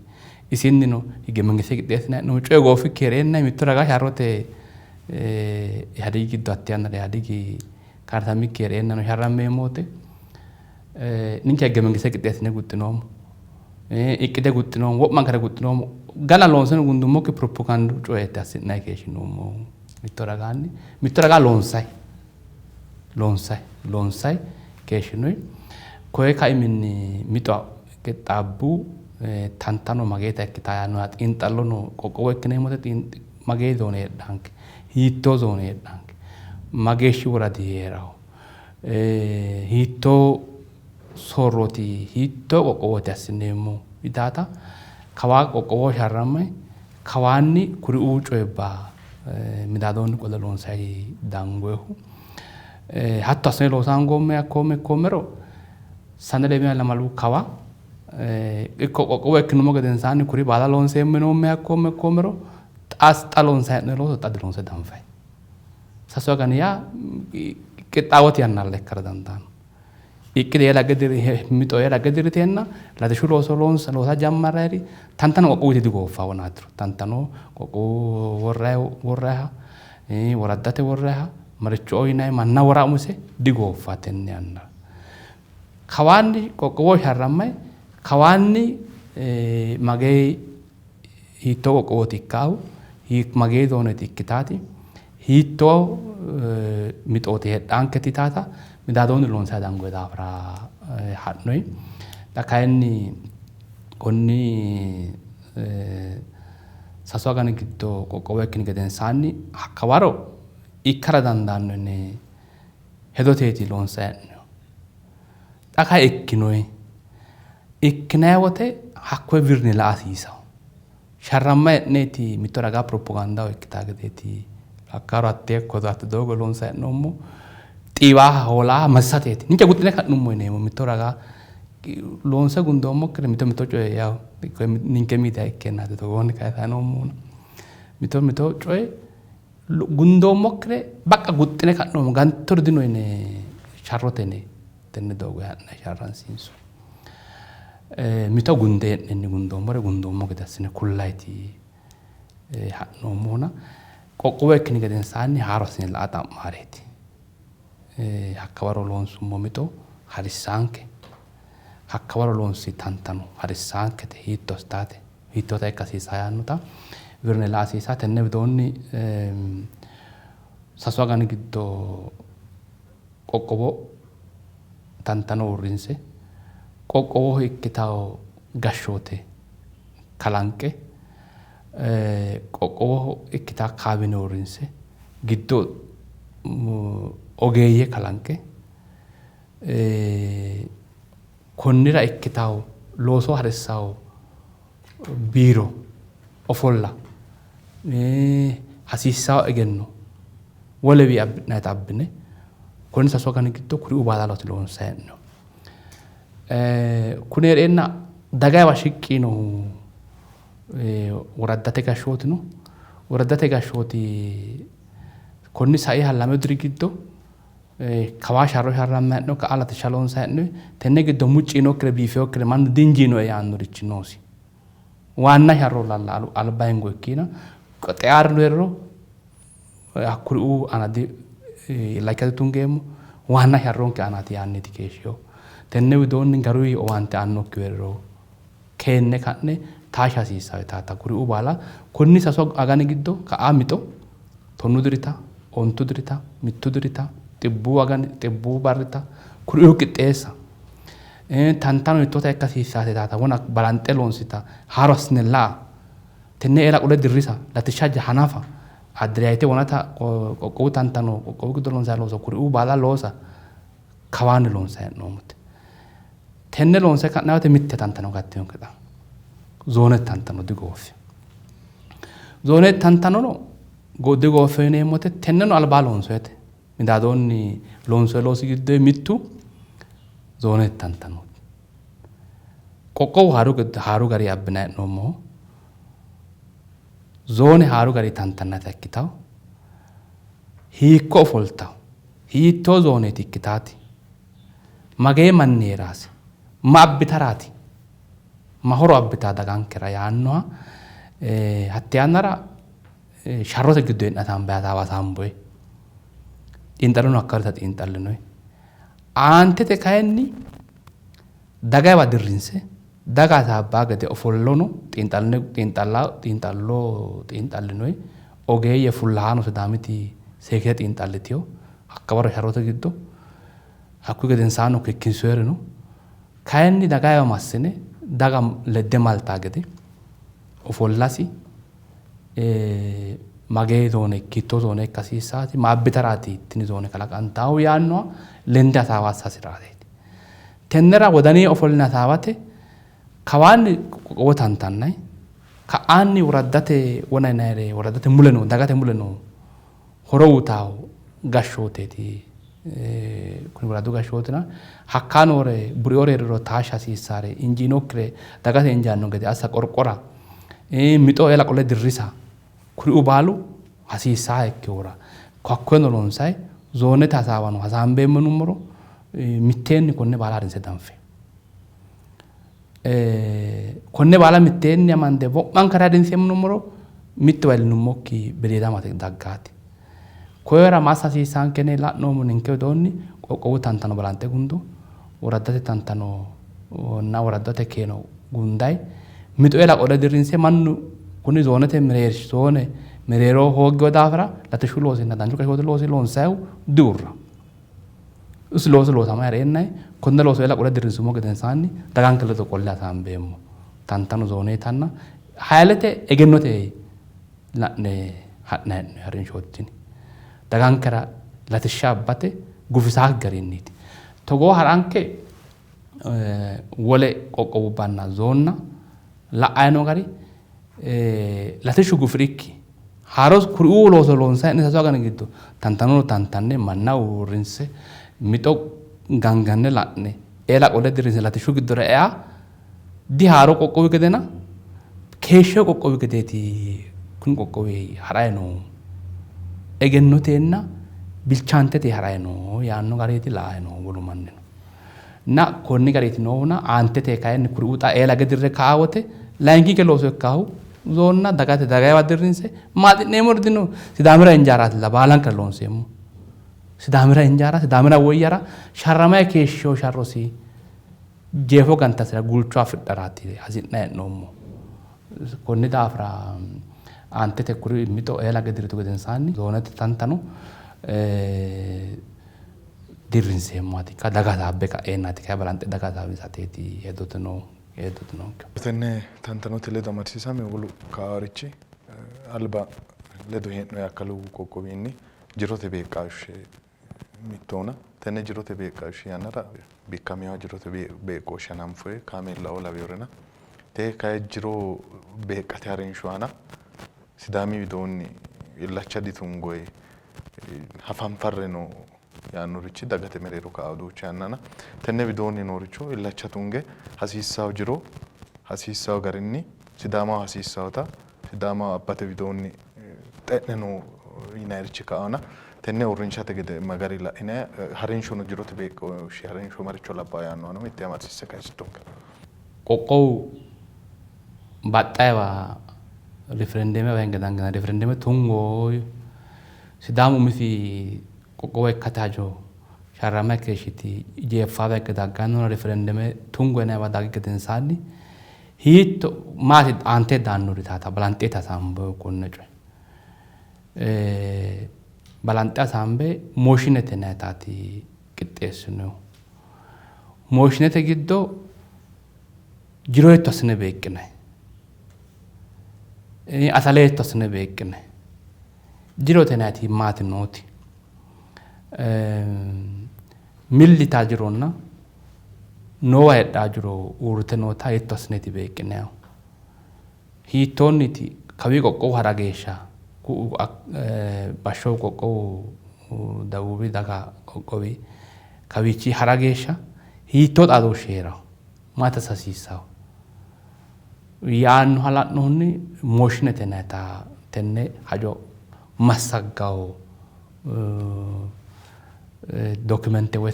isinnino hige mangiste qixxeessine hee'noommo. Coyi goofikki hee'reenna mitto raga sharrote Ihadigi giddo hatte yannara Ihadigi karsamikki hee'reennano sharrammeemmo wote ninke hige mangiste qixxeessine guxxinoommo. Iqqide guxxinoommo, wo'mankare guxxinoommo. Gana loonseno gundummokki piropogaandu coyeeti assi'nayi keeshshinoommohu mitto ragaanni. Mitto ragaa loonsayi loonsayi loonsayi keeshshinoyi. Koye kaiminni mixo qixxaabbu tantano mageeta ikkitaa yaannoha xiinxallono qoqqowo ikkineemmo wote magee zoone heedhaanke, hiittoo zoone heedhaanke, mageeshshi woradi hee'rawo, hiittoo soorrooti, hiittoo qoqqowooti assineemmo yitaata kawaa qoqqowoho sharrammayi Kawaanni kuriuu coyibba midaadoonni qolle loonsayi dangoyihu. Hatto assine loosa hoongoomme hakkoomme ikkoommero sane lemiina lamalu kawa ikko qoqqowo ikkinummo gedensaanni kuri baala loonseemmo yinoomme hakkoomme ikkoommero xa loonsayi hee'noyi looso xa diloonse danfayi. Sasu agani yaa qixxaawote yannalla ikkara dandaanno. Iqqide lagge mixo lagge dirriteenna latishshu looso loosa jammarrayiri tantano qoqqowuti digooffa wonaatiro tantano qoqqowu worrayiha woraddate worrayiha maricho yinayi manna wora umise digooffa tenne yannara. Kawaanni qoqqowo sharrammayi kawaanni magee hiittoo qoqqowooti ikkaahu magee zooneeti ikkitaati hiittoo mixooti heedhaanketi yitaata midaadoonni loonsayi dangoyi daafira ha'noyi. Xa kayinni konni sasu agani giddo qoqqowo ikkini gedensaanni hakkawaro ikkara dandaanno yine hedoteeti loonsayi hee'noyihu. Xa kayi ikkinoyi. Ikkinayi wote hakkoye wirri la'a hasiisawo. Sharrammayi hee'neeti mitto raga piropogaandaho ikkitaa gedeeti. Hakkawaro hattee hatte doogo loonsayi hee'noommo. Xiiwaaha hoolaaha massateeti. Ninke guxxine ka'nummo yineemmo mitto raga loonse gundoommokkire mito mito coye yawu ninke miidiya ikkeennaati togoonni kayisayi noommohuna. Mito mito coye gundoommokkire baqqa guxxine ka'noommo gantori dino yine sharrote yine tenne doogo ha'ne sharransiinso. Mito gunde hee'nenni gundoommore gundoommo gede assine kullayti ha'noommohuna qoqqowo ikkini gedensaanni haaro assine la'a xa'maareeti. Hakkawaro loonsummo mixo harissaanke hakkawaro loonsi tantano harissaankete hiitto assitaate hiittoota ikka hasiissaa yaannota wirne la'a hasiissaa. Tenne widoonni sasu agani giddo qoqqowo tantano uurrinse qoqqowoho ikkitawo gashshoote kalanqe qoqqowoho ikkita kaabine uurrinse giddo ogeeyye kalanqe konnira ikkitawo looso harissawo biiro ofolla hasiissawo egenno wolewii abbi'nayita abbine konni sasu agani giddo kuriuu baala loonsayi hee'noonni. Kuni hee'reenna dagayiwa shiqqi yiinohu woraddate gashshooti no. Woraddate gashshooti konni saiha lame diri giddo kawaa sharro sharrammayi hee'noyi ka'a latishsha loonsayi hee'noyi. Tenne giddo mucci yiinokkire biifeyokkire mannu dinjiinoe yaannorichi noosi. Waanna sharrolla alba hingo ikkiina xeaarino hee'riro hakkuriuu aana illacha ditungeemmo waanna sharronke aanaati yaanniiti keeshshinohu. Tenne widoonni garuyi owaante aannokki hee'riro keenne ka'ne taashsha hasiissawo yitaata kuriuu baala konni sasu agani giddo ka'a mixo tonnu dirita, ontu dirita, mittu dirita, xibbuu agani, xibbuu barrita kuriuu qixxeessa tantano hiittoota ikka hasiissaate yitaata wona balanxe loonsita haaro assine la'a tenne eela qole dirrisa latishsha hanafa addiraayite wonata qoqqowu tantano qoqqowu giddo loonsayi looso kuriuu baala loosa kawaanni loonsayi hee'noommote. Tenne loonse ka'nanni woyte mitte tantano gattinonke xa. Zoonete tantano digooffino. Zoonete tantanono digooffino yineemmo woyte tenneno albaa loonsoyite. Midaadoonni loonsoyi loosi giddoyi mittu zoonete tantanooti. Qoqqowu haaru gari abbinayi hee'noommohu zoone haaru gari tantannata ikkitawo hiikko ofoltawo hiittoo zooneeti ikkitaati magee manni heeraase ma abbitaraati ma horo abbitaa dagankera yaannoha hatte yannara sharrote giddo hee'ne hasaambayi hasaawa hasaamboyi xiinxallono hakkawarita xiinxallinoyi aantete kayinni dagayiwa dirrinse daga hasaabbaa gede ofollono xiinxallo xiinxallinoyi ogeeyye fullahaano Sidaamiti seekkite xiinxallitino hakkawaro sharrote giddo hakkuyi gedensaanno kikkinsoyiri no. Kayinni dagayiwa massine daga ledde maltaa gede ofollasi magee zoone hiittoo zoone ikka hasiissaati ma abbitaraati tini zoone kalaqantaahu yaannoha lende hasaawa assa hasi'raateeti. Tennera wodanii ofolline hasaawate kawaanni qoqqowo tantannayi Ka'aanni woraddate wona yinayire woraddate mule noo dagate mule noo horo uyitawo gashshooteeti kuni woradu gashshootina hakkaa noore buriore hee'riro taashsha hasiissaare injiinokkire dagate injaanno gede assa qorqora mixo eela qole dirrisa kuriuu baalu hasiissaha ikkehura hakkoyeno loonsayi zoonete hasaawano hasaambeemmo yinummoro mitteenni konne baala harinse danfe konne baala mitteenni amande wo'mankare harinseemmo yinummoro mittowa iillinummokki bedeedamate daggaati. Koyera ma assa hasiissaanke yine la'noommo ninke widoonni qoqqowu tantano balanxe gundo, woraddate tantano na woraddate keeno gundayi mixo eela qole dirrinse mannu kuni zoonete mereershi zoone mereero hooggewo daafira latishshu loosinna danchu gashshooti loosi loonsayihu diuurra. Isi looso loosama hee'reennayi konne looso eela qole dirrinsummo gedensaanni daganke ledo qolle hasaambeemmo. Tantano zooneetanna hayilete egennote la'ne ha'nanni hee'noonni harinshooti tini. Dagankera latishsha abbate gufisaakki garinniiti. Togoo ha'ranke wole qoqqowubbanna zoonna la'anni noo gari latishshu gufi'rikki haaro kuriuu looso loonsanni hee'ne sasu agani giddo tantanono tantanne manna uurrinse mixo ganganne la'ne eela qolle dirrinse latishshu giddora ea dihaaro qoqqowi gedena keeshsheyo qoqqowi gedeeti kuni qoqqowi ha'rayi noohu. Egennotenna bilchaantete ha'rayi noo yaanno gariiti la'ayi noohu wolu mannino. Na konni gariiti noohuna aantete kayinni kuriuu xa eela hige dirre ka'a wote layinkinke looso ikkaahu zoonna dagate dagayiwa dirrinse maaxi'neemmori dino. Sidaamira injaaraatilla baalankare loonseemmo. Sidaamira injaara, Sidaamira woyyara sharramayi keeshsheyo sharrosi jeefo gantasira guulcho afidharaati hasi'nanni hee'noommo. Konni daafira aantete kuri mixo eela higge dirritu gedensaanni zoonete tantano dirrinseemmowaati daga hasaabbe ka'eennaati kayi balanxe daga hasaawisateeti hedote noonke. Tenne tantanote ledo amadisiisame wolu kaarichi alba ledo hee'noyi akkalu qoqqowinni jirote beeqqaashshe mittoona tenne jirote beeqqaashshi yannara bikkaminoha jirote beeqqooshshe hananfoyi kaameellao laweyorena te kayi jiro beeqqate harinsho aana Sidaami widoonni illacha ditungoyi hafanfarre no yaannorichi dagate mereero ka'a duucha yannana tenne widoonni nooricho illacha tunge hasiissawo jiro hasiissawo garinni Sidaamaho hasiissawota Sidaamaho abbate widoonni xe'ne no yinayirichi ka'ana tenne uurrinshate gede magari la'ine harinshono jirote beeqqooshshi harinsho maricho labbawo yaannohano mitte amadisiisse kayisittonke. Qoqqowu baxxayiwa riferendemewa hinge dangina riferendeme tungo Sidaamu umisi qoqqowo ikkate hajo sharrama keeshshiti jeeffaawa ikke daggannona riferendeme tungo yinayiwa daggi gedensaanni hiitto maati aante daannori taata balanxe hasaambo konne coye balanxe hasaambe mooshinete yinayitaati qixxeessinohu. Mooshinete giddo jiro hiitto assine beeqqinay, asale hiitto assine beeqqinay, jirote yinayiti maati nooti, milli yitaa jironna noowa heedhaa jiro uurrite noota hiitto assineeti beeqqinayihu, hiittoonniiti kawii qoqqowu hara geeshsha ku'u bashshohu qoqqowu Dawuubi daga qoqqowi kawiichi hara geeshsha hiittoo xaadooshshi hee'rawo, maati assa hasiissawo yaannoha la'nohunni mooshinete yinayita tenne hajo massaggawo dokimente woy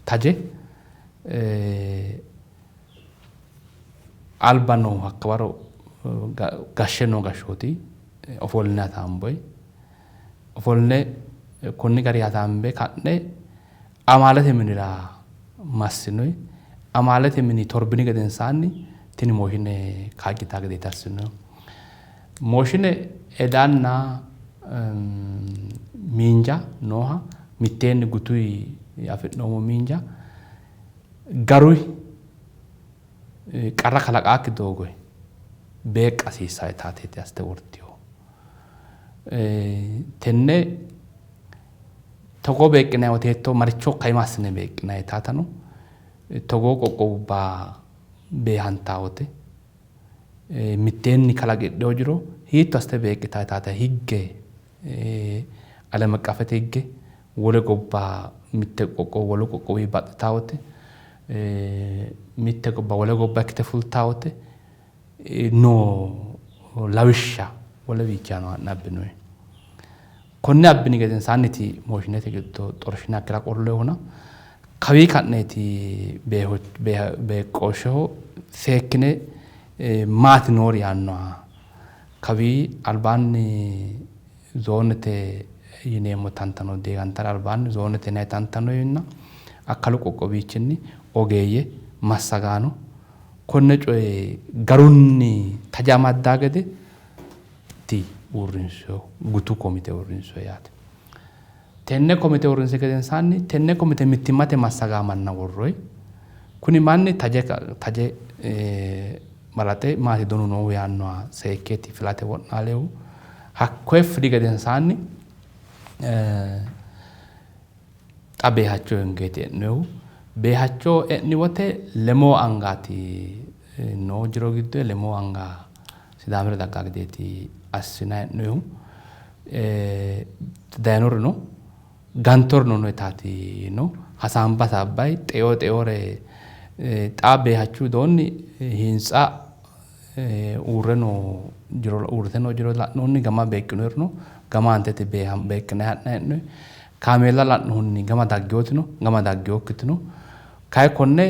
taje alba noo hakkawaro gashshe noo gashshooti ofolline hasaamboyi. Ofolline konni gari hasaambe ka'ne amaalete minira massinoyi. Amaalete mini torbini gedensaanni tini mooshine kaajjitaa gedeeti assinoyi. Mooshine edanna miinja nooha mitteenni gutuyi afi'noommo miinja garuyi qarra kalaqaakki doogoyi beeqqa hasiissaa yitaateeti assite wortinohu. Tenne togoo beeqqinanni woyte hiittoo maricho kaima assine beeqqinanni yitaatano togoo qoqqowubba beehantaa wote Mitteenni kalaqidhino jiro hiitto assite beeqqitanno yitaata higge alem aqqafete higge wole gobba mitte qoqqowo wolu qoqqowi baxxitaa wote mitte gobba wole gobba ikkite fultaa wote noo lawishsha wolewiichano ha'ne abbinoyi. Konne abbini gedensaanniti mooshinete giddo xorshine hakkira qolloyihuna kawii ka'neeti beeqqooshsheho seekkine maati noori yaannoha kawii albaanni zoonete yineemmo tantano diigantara albaanni zoonete yinanni tantanoyinna akkalu qoqqowiichinni ogeeyye massagaano konne coye garunni taje amaddaa gede ti uurrinsoyihu gutu komite uurrinsoyi yaate. Tenne komite uurrinsi gedensaanni tenne komite mittimmate massagaa manna worroyi. Kuni manni taje taje balaxe maati donu noohu yaannoha seekkeeti filate wo'naalehu. Hakkoye fili gedensaanni xa beehacho hingeeti e'noyihu. Beehacho e'ni wote lemoo angaati noo jiro giddo lemoo anga Sidaamira daggaa gedeeti assinayi hee'noyihu. Dayinorino gantorino no yitaati no. Hasaamba hasaabbayi xeoo xeoore xa beehachu widoonni hintsa uurre noo jiro uurrite noo jiro la'noonni gama beeqqinoyiri no gama aantete beeqqinayi ha'nayi hee'noyi. Kaameella la'nohunni gama daggeyooti no gama daggeyokkiti no. Kayi konne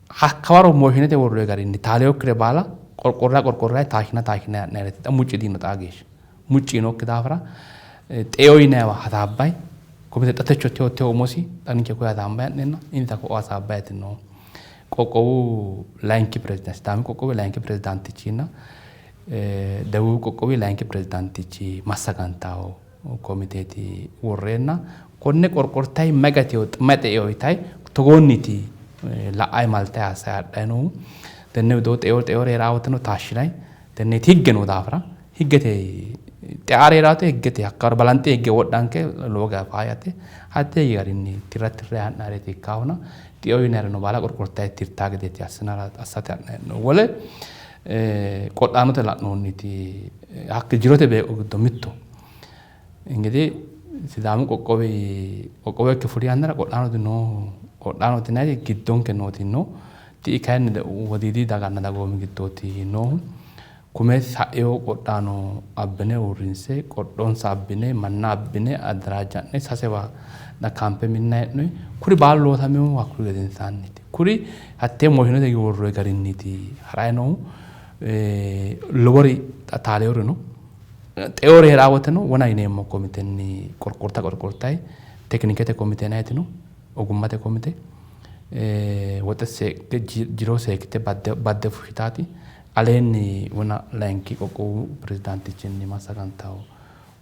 hakkawaro mooshinete worroyi garinni taaleyokkire baala qorqorrayi qorqorrayi taashshina taashshinayi ha'nayireeti. Xa mucci diino xaa geeshsha. Mucci yiinokki daafira xeoo yinayiwa hasaabbayi komite xa techo tewo tewo umosi xa ninke koye hasaambayi ha'neenna insa ko'o hasaabbayiiti noohu. Qoqqowu layinki pirezidaanti Sidaami qoqqowi layinki pirezidaantichinna Debuubi qoqqowi layinki pirezidaantichi massagantawo komiteeti worreenna konne qorqortayi mayi gatewo mayi xe'ewo yitayi togoonniiti la'ayi maltayi assayi hadhayi noohu. Tenne widoo xeoo xeoore hee'raa woteno taashshinayi tenneeti higge noo daafira higgete xeaare hee'raa wote higgete hakkawaro balanxe higge wodhanke lowo geya faayyate. Hatte higge garinni tirra tirrayi ha'nayireeti ikkaahuna xeoo yinayireno baala qorqortayi tirtaa gedeeti assinara assate ha'nayi hee'noommo. Wole qodhaanote la'noonniti hakki jirote beeqqo giddo mitto. Ingidihi Sidaamu qoqqowi qoqqowo ikke fuli yannara qodhaanote noo qodhaanote yinanniti giddonke nooti no. Ti'i kayinni wodiidi daganna dagoomi giddooti noohu. Kume sa'ino qodhaano abbine uurrinse qodhonsa abbine manna abbine addaraajja'ne sasewa kaampe minnayi hee'noyi. Kuri baalu loosaminohu hakkuri gedensaanniiti. Kuri hattee mooshinete worroyi garinniiti harayi noohu. Lowori taaleyori no. Xeoori hee'raa woteno wona yineemmo komitenni qorqorta qorqortayi tekinikete komite yinayiti no, ogummate komite woxe seekke jiro seekkite badde fushshitaati. Aleenni wona layinki qoqqowu pirezidaantichinni massagantawo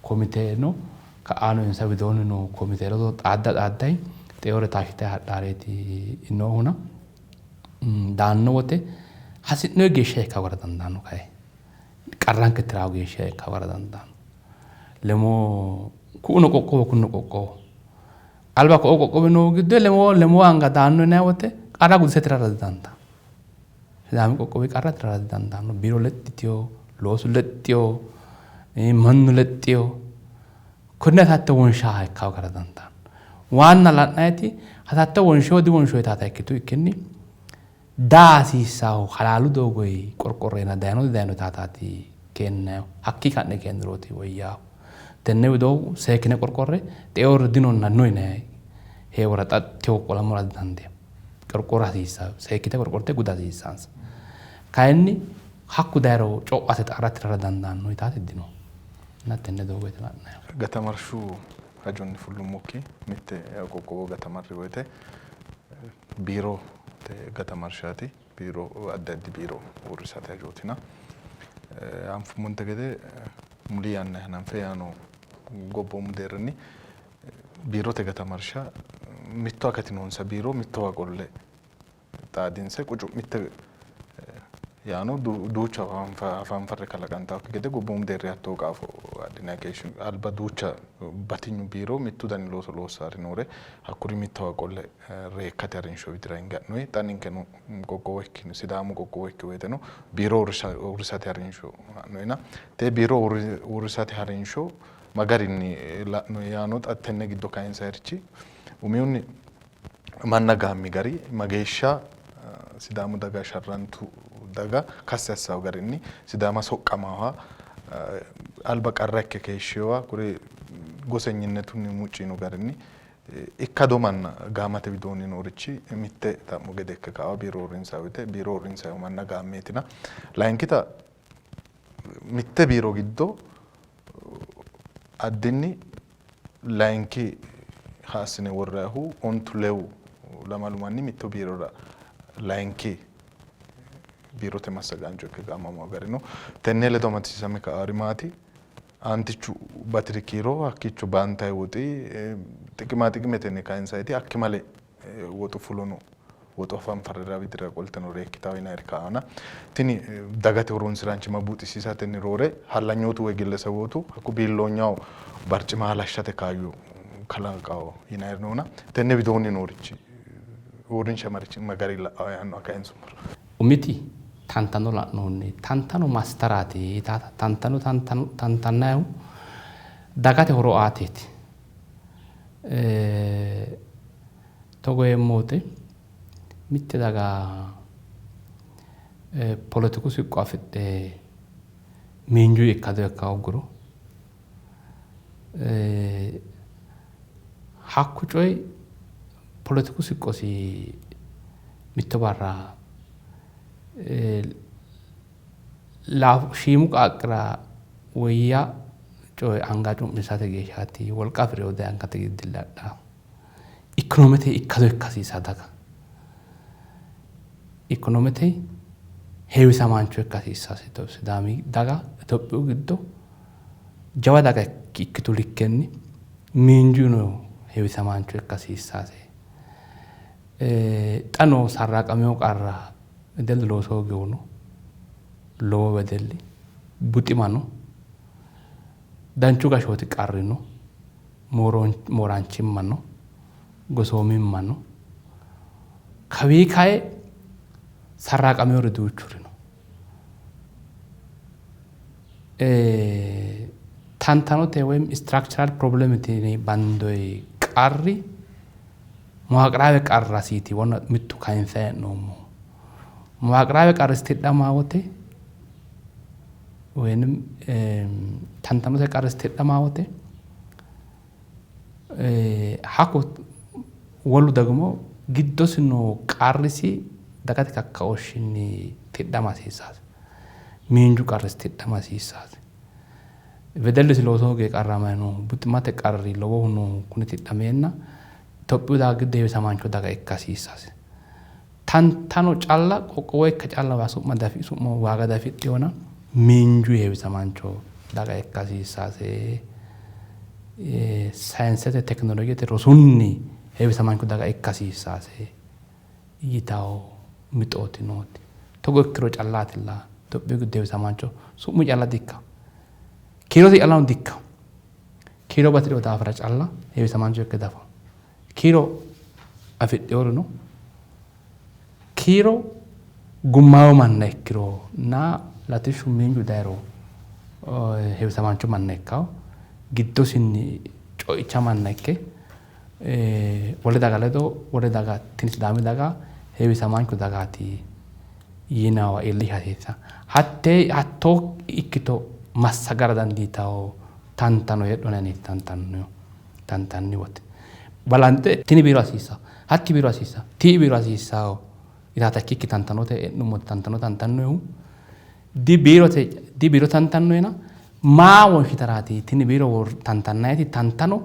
komite no. Ka'aano insa widoonni noo komite ledo xaadda xaaddayi xeoore taashshitayi hadhaareeti noohuna daanno wote hasi'noyi geeshsha ikka hoogara dandaanno kayi. Qarranke tirawo geeshsha ikka hoogara dandaanno. Lemoo ku'uno qoqqowo kunno qoqqowo. Alba ko'o qoqqowi noohu giddo lemoo lemoo anga daanno yinanni wote qarra gudise tirara didandaanno. Sidaami qoqqowi qarra tirara didandaanno. Biiro lexxitewo, loosu lexxewo, mannu lexxewo. Konne hasatto wonsha ikka hoogara dandaanno. Waanna la'nayiti hasatto wonshewo diwonshewo yitaata ikkitu ikkinni daa hasiissaahu halaalu doogoyi qorqorreenna dayino didayino yitaataati keennayihu. Hakkii ka'ne keennirooti woyyaahu. Tenne widoo seekkine qorqorre xeoore dinonna no yinayi heewora xa tewo qolammora didandeemmo. Qorqora hasiissayo. Seekkite qorqorte guda hasiissaansa. Kayinni hakku dayiro co'o asse xaara tirara dandaanno yitaati dino. Inna tenne doogoyiti la'nayihu. Gatamarshu hajonni fullummokki mitte qoqqowo gatamarri woyte biirote gatamarshaati. Biiro addi addi biiro uurrisate hajootina. Anfummonte gede muli yanna hananfe yaano gobboomu deerrinni biirote gatamarsha mitto akati noonsa biiro mittowa qolle xaadinse qucu mitte Yaano duucha hafanfarre kalaqantannokki gede gobboomu deerri hattoo qaafo adhinanni keeshshino. Alba duucha batinyu biiro mittu dani looso loossari noore hakkuri mittowa qolle reekkate harinsho widira hinge ha'noyi. Xa ninkeno qoqqowo ikkino Sidaamu qoqqowo ikki woyteno biiro uurrisate harinsho ha'noyina tee biiro uurrisate harinsho ma garinni la'noyi yaano xa tenne giddo kayinsayirichi umihunni manna gaammi gari mageeshsha Sidaamu daga sharrantu daga kassi assawo garinni Sidaama soqqamaha alba qarra ikke keeshshiwa kuri gosenyinnetunni mucci yino garinni ikkado manna gaamate widoonni noorichi mitte xa'mo gede ikke kawa biiro uurrinsayi woyte biiro uurrinsayihu manna gaammeetina. Layinkita mitte biiro giddo addinni layinki assine worrayihu 12 lamalu manni mitto biirora layinki biirote massagaancho ikke gaamamawo gari no. Tenne ledo amadisiisame ka'aari maati? Aantichu batiri kiiro hakkiicho baantayi woxi xiqima xiqimetenni kayinsayiti akkimale woxu fulono woxu hafanfarrera widira qolteno reekkitawo yinayiri ka'ana tini dagate horonsiraanchimma buuxisiisatenni roore hallanyootu woy gillesewootu hakku biilloonyaho barcima halashshate kaayyo kalaqawo yinayiri noona tenne widoonni noorichi uurrinsha marichi magari la'awo yaannoha kayinsummoro. Umiti tantano la'noonni tantano mastaraati yitaata tantano tantannayihu dagate horo aateeti. Togo yeemmo wote mitte daga poletiku siqqo afidhe miinju ikkado ikka hoogguro hakku coyi poletiku siqqosi mitto barra shiimu qaaqqira woyya coye anga cu'misate geeshshaati wolqa afi'rino daye angate giddo adha. Ikonomete ikkado ikka hasiisa daga. Ikonomete heewisamaancho ikka hasiissase Sidaami daga Itophiyu giddo jawa daga ikkitu likkenni miinjuno heewisamaancho ikka hasiissase. Xa noo sarraaqamino qarra wedellu looso hooginohu lowo wedelli buxima no, danchu gashshooti qarri no, mooraanchimma no, gosoomimma no. Kawii kae sarraaqaminori duuchuri no. Tantanote woyim structural problem yine bandoyi qarri muwaqiraawe qarrasiiti wona mittu kayinse hee'noommohu. Muwaqiraawe qarrisi tidhama wote woyim tantanote qarrisi tidhama wote hakku wolu ደግሞ giddosi noo qarrisi dagate kakkaooshshinni tidhama hasiissaasi. Miinju qarrisi tidhama hasiissaasi. Wedellisi looso hooge qarramayi noohu buximate qarri lowohu noohu kuni tidhameenna Itophiyu daga giddo heewisamaancho daga ikka hasiissasi. Tantano calla qoqqowo ikka calla waa su'ma dafi su'ma waaga dafidhinona miinju heewisamaancho daga ikka hasiissase. Sayinsete tekinolojete rosunni heewisamaancho daga ikka hasiissase yitawo mixooti nooti. Togo ikkiro callaatilla Itophiyu giddo heewisamaancho su'mu calla dikka. Kiirote callano dikka. Kiiro batidhino daafira calla heewisamaancho ikke dafa. Kiiro afidhinorino kiiro gummaamo manna ikkiro na latishshu miinju dayiro heewisamaancho manna ikkawo giddosinni co'icha manna ikke wole daga ledo wole daga tini Sidaami daga heewisamaancho dagaati yinawa iillisha hasiissa. Hattee hattoo ikkito massagara dandiitawo tantano heedhonani tantano tantanni wote balanxe tini biiro hasiissa hatti biiro hasiissa tii biiro hasiissawo yitaata ikkikki tantanote e'nummo tantano tantannohu di biirote di biiro tantannoena maa wonshitaraati tini biiro tantannayiti tantano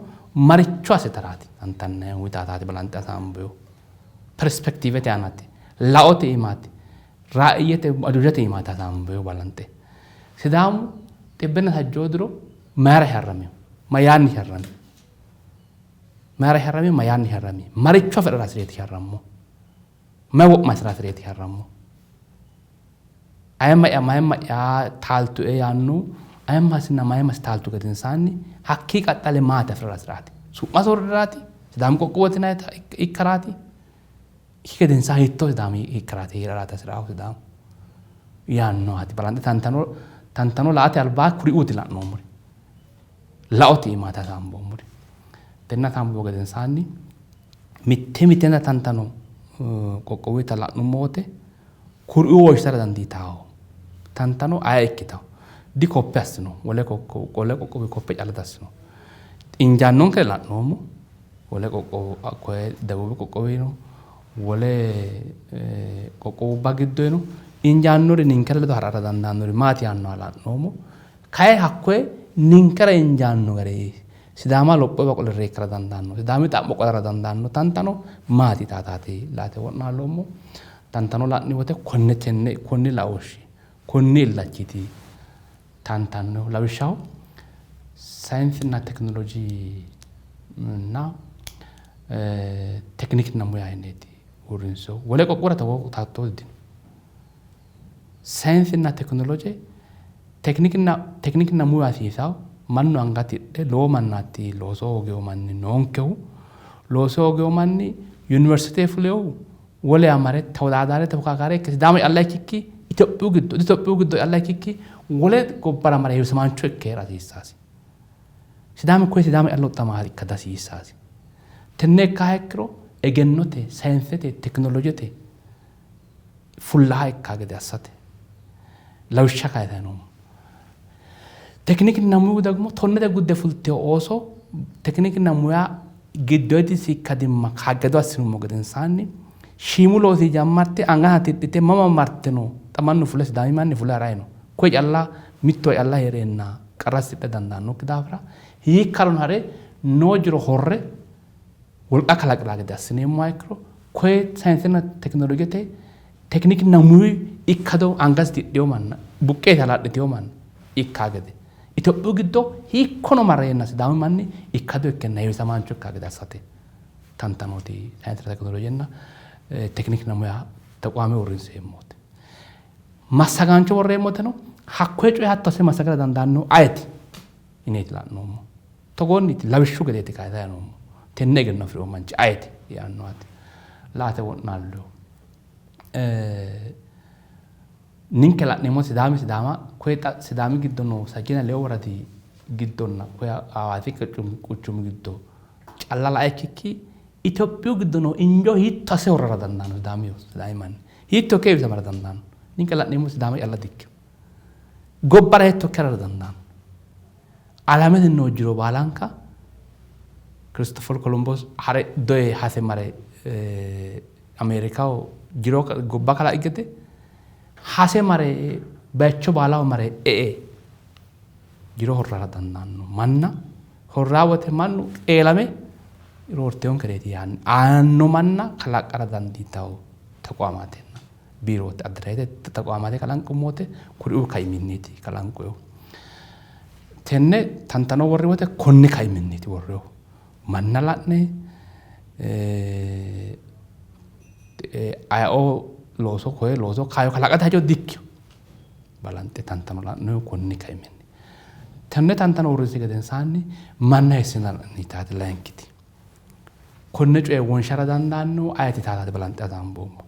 maricho assitaraati tantannayihu yitaataati balanxe hasaambehu perspektiivete aanaati laote iimaati raa'iyyete ajuujate iimaati hasaambehu balanxe Sidaamu xibbenna sajjoo diro mayira sharramino? Mayyaanni sharrami? Mayira sharrami? Mayyaanni sharrami? Maricho afi'rara hasireeti sharrammo? Mayi wo'ma hasira hasireeti sharrammo? Ayimma'ya mayimma'ya taaltue yaanno ayimmasinna mayimmasi taaltu gedensaanni hakkii qaxxale maati afi'rara hasi'raati? Su'ma soorriraati? Sidaamu qoqqowooti yinannita ikkaraati? Ikki gedensaa hiittoo Sidaami ikkaraati hee'raraati hasi'raahu Sidaamu? Yaannohaati. Balanxe tantano tantano la''ate albaa kuriuuti la'noommori. Laote iimaati hasaamboommori. Tenne hasaambummo gedensaanni mitte mittenta tantano qoqqowuyita la'nummo wote kuriuu woshshitara dandiitanno tantano aye ikkitanno? Dikoppe assino, wole qoqqowi koppe calla diassino. Injaannonkere la'noommo, wole qoqqowo hakkoye Debuubi qoqqowino wole qoqqowubba giddono injaannori ninkera ledo ha'rara dandaannori maati yaannoha la'noommo. Kayi hakkoye ninkera injaanno gari Sidaama lophowa qole reekkara dandaanno, Sidaami xa'mo qolara dandaanno tantano maati yitaataati laate wo'naalloommo. Tantano la'ni wote konne tenne konni laooshshi konni illachiiti tantannohu. Lawishshaho sayinsenna tekinoloje nna tekinikinna muya yineeti uurrinsohu. Wole qoqqowira togoo taatto dino. Sayinsenna tekinoloje tekinikinna tekinikinna muya hasiisawo mannu anga tidhe lowo mannaati looso hoogino manni noonkehu. Looso hoogino manni yuniversite fulinohu wolewa mare tewodaadarete tefokakaare ikke Sidaama calla ikkikki Itophiyu giddo Itophiyu giddo calla ikkikki wole gobbara mare heewisamaancho ikke hee'ra hasiissaasi. Sidaami koye Sidaama calla huxxama ikka dihasiissaasi. Tenne ikkaha ikkiro egennote, sayinsete, tekinolojete fullaha ikka gede assate lawishsha kayisanni noommo. Tekinikinna muyu dagmo tonnete gudde fultino ooso tekinikinna muya giddoyidisi ikkadimma kaajjado assinummo gedensaanni shiimu loosi jammarte angansa tidhite mama marte no xa mannu fule Sidaami manni fule harayi no. Koye calla mittowa calla hee'reenna qarra tidha dandaannokki daafira hiikkalono hare noo jiro horre wolqa kalaqira gede assineemmoha ikkiro koye sayinsenna tekinolojete tekinikinna muyu ikkado angasi tidhino manna buqqeete hala'litino manna ikka gede Itophiyu giddo hiikkono marreenna Sidaamu manni ikkado ikkenna heewisamaancho ikka gede assate tantanooti sayinsenna tekinolojenna tekinikinna muya tequwaame uurrinseemmote. Massagaancho worreemmoteno hakkoye coye hatto asse massagara dandaannohu ayeti yineeti la'noommo. Togoonniiti lawishshu gedeeti kayisayi noommo. Tenne egenno afi'rino manchi ayeti yaannohaati la''ate wo'naallohu. Ninke la'neemmo Sidaami Sidaama koye xa Sidaami giddo noo sajjina lewu woradi giddonna koye Hawaasi quchumi giddo calla lae ikkikki Itophiyu giddo noo injo hiitto asse horrara dandaanno Sidaami Sidaami manni hiitto ikke heewisamara dandaanno? Ninke la'neemmo Sidaama calla dikkino. Gobbara hiitto ikke harara dandaanno? Alamete noo jiro baalanka Kiristofor Kolombos ha're doye hase mare Ameerikaho jiro gobba kalaqi gede hase mare bayicho baalaho mare e''e jiro horrara dandaanno manna horraa wote mannu qeelame roorteonkereeti yaanni aanno manna kalaqqara dandiitanno tequamaatenna biirote addireete tequamate kalanqummote kuriuu kaiminniiti kalanqohu. Tenne tantano worri wote konni kaiminniiti worrihu. Manna la'ne ayeoo looso koye looso kaayyo kalaqate hajo dikkino. Balanxe tantano la'nohu konni kaiminni. Tenne tantano uurrinsi gedensaanni manna hiissinara yitaati layinkiti. Konne coye wonshara dandaannohu ayeti yitaati balanxe hasaamboommo.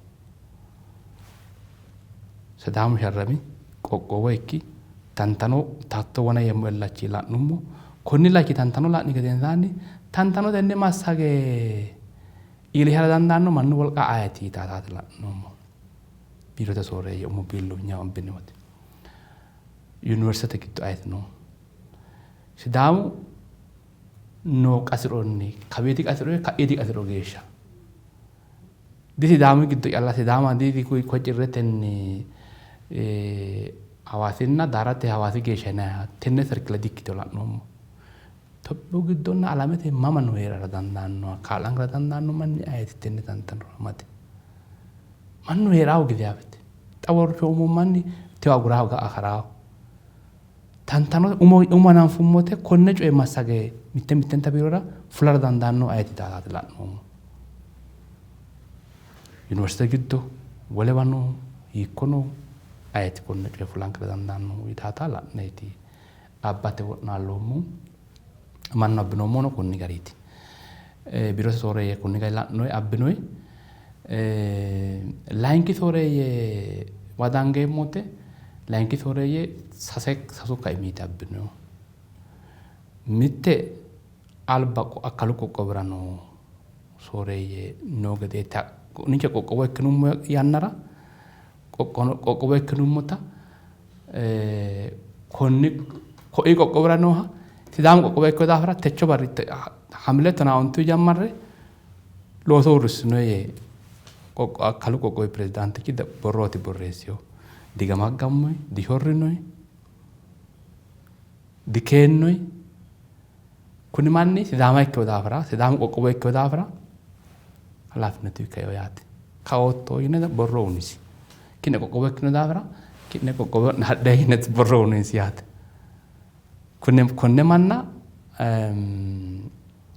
Sidaamu sharrami qoqqowo ikki tantano tatto wona yemmo illachi la'nummo. Konni illachi tantano la'ni gedensaanni tantano tenne massage iillishara dandaanno mannu wolqa ayeti yitaati la'noommo. Biirote sooreeyye umo biilloonyaho abbini wote. Yuniversitete giddo ayeti no? Sidaamu noo qasi'ronni kawiidi qasi'ro ka'iidi qasi'ro geeshsha di Sidaamu giddo calla Sidaama di kocirretenni Hawaasinna Daarate Hawaasi geeshsha yinanniha tenne serkile dikkitino la'noommo. Itophiyu giddonna alamete mamano hee'rara dandaannoha kaa'lankera dandaanno manni ayeeti tenne tantanora amade? Mannu hee'raahu gede xa worchoommo manni tewo aguraahu ga'a karaahu. Tantano umo umo hananfummote konne coye massage mitte mittenta biirora fulara dandaannohu ayeti daataati la'noommo. Yuniversite giddo wolewano hiikkono Ayeti konne coye fulankera dandaannohu yitaata la'neeti abbate wo'naalloommohu. Mannu abbinoommohuno konni gariiti. Biirote sooreeyye konni gari la'noyi abbinoyi. Layinki sooreeyye wadangeemmo wote layinki sooreeyye sase sasu kaimiiti abbinoyihu. Mitte alba akkalu qoqqowira noo sooreeyye noo gedeeti. Ninke qoqqowo ikkinummo yannara qoqqowo ikkinummota konni koi qoqqowira nooha Sidaamu qoqqowo ikkino daafira techo barri Hamile tonaa ontu jammarre looso uurrissino yee akkalu qoqqowi pirezidaantichi borrooti borreessino. Digamaggammoyi, dishorrinoyi, dikeennoyi. Kuni manni Sidaama ikkino daafira, Sidaamu qoqqowo ikkino daafira halaafinatu kaeo yaate. Kaootto yine borro uyinisi. Ki'ne qoqqowo ikkino daafira ki'ne qoqqowo'ne hadhe yine borro uyinisi yaate. Konne manna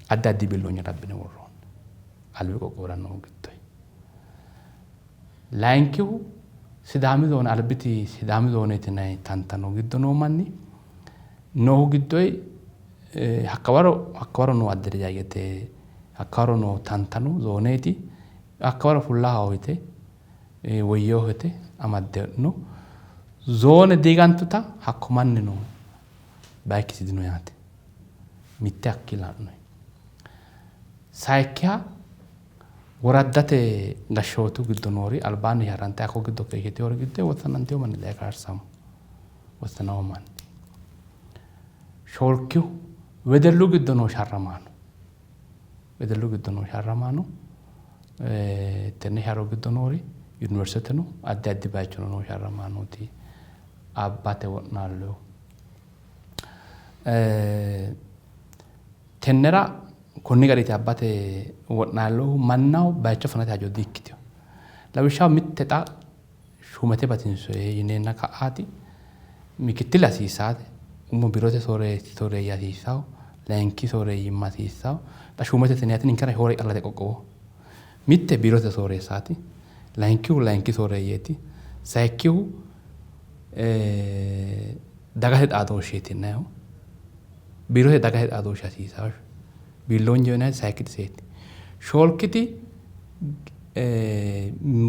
addi addi biilloonye rabbine worroonni. Albi qoqqowira noo giddoyi. Layinkihu Sidaami zoone albiti Sidaami zooneeti yinanni tantano giddo noo manni noohu giddoyi hakkawaro hakkawaro noo adderejaajete hakkawaro noo tantano zooneeti hakkawaro fullahaho yite woyyeeho yite amadde no. Zoone diigantuta hakko mannino bayichisi dino yaate. Mitte hakkii la'noyi. Sayikkiha woraddate gashshootu giddo noori albaanni sharrante hakko giddo keeshshiteewori giddo wossanantino manni daye kaarsamo. Wossanamo manni. Shoolkihu wedellu giddo noo sharramaano. Wedellu giddo noo sharramaano tenne sharro giddo noori yuniversiteteno addi addi bayichono noo sharramaanooti abbate wo'naallohu. Tennera konni gariiti abbate wo'naallohu mannaho bayicho fanate hajo di''ikkitino. Lawishshaho mitte xa shuumete batinsoye yineenna ka'aati mikittile hasiissaate umo biirote sooreeyye hasiissaho layinki sooreeyyimma hasiissaho xa shuumete tini ninkera shoole callate qoqqowoho. Mitte biirote sooreessaati, layinkihu layinki sooreeyyeeti, sayikkihu dagate xaadooshsheeti yinannihu. Biirote dagate xaadooshshi hasiisawo biilloonyeho yinanniti sayikkiti iseeti. Shoolkiti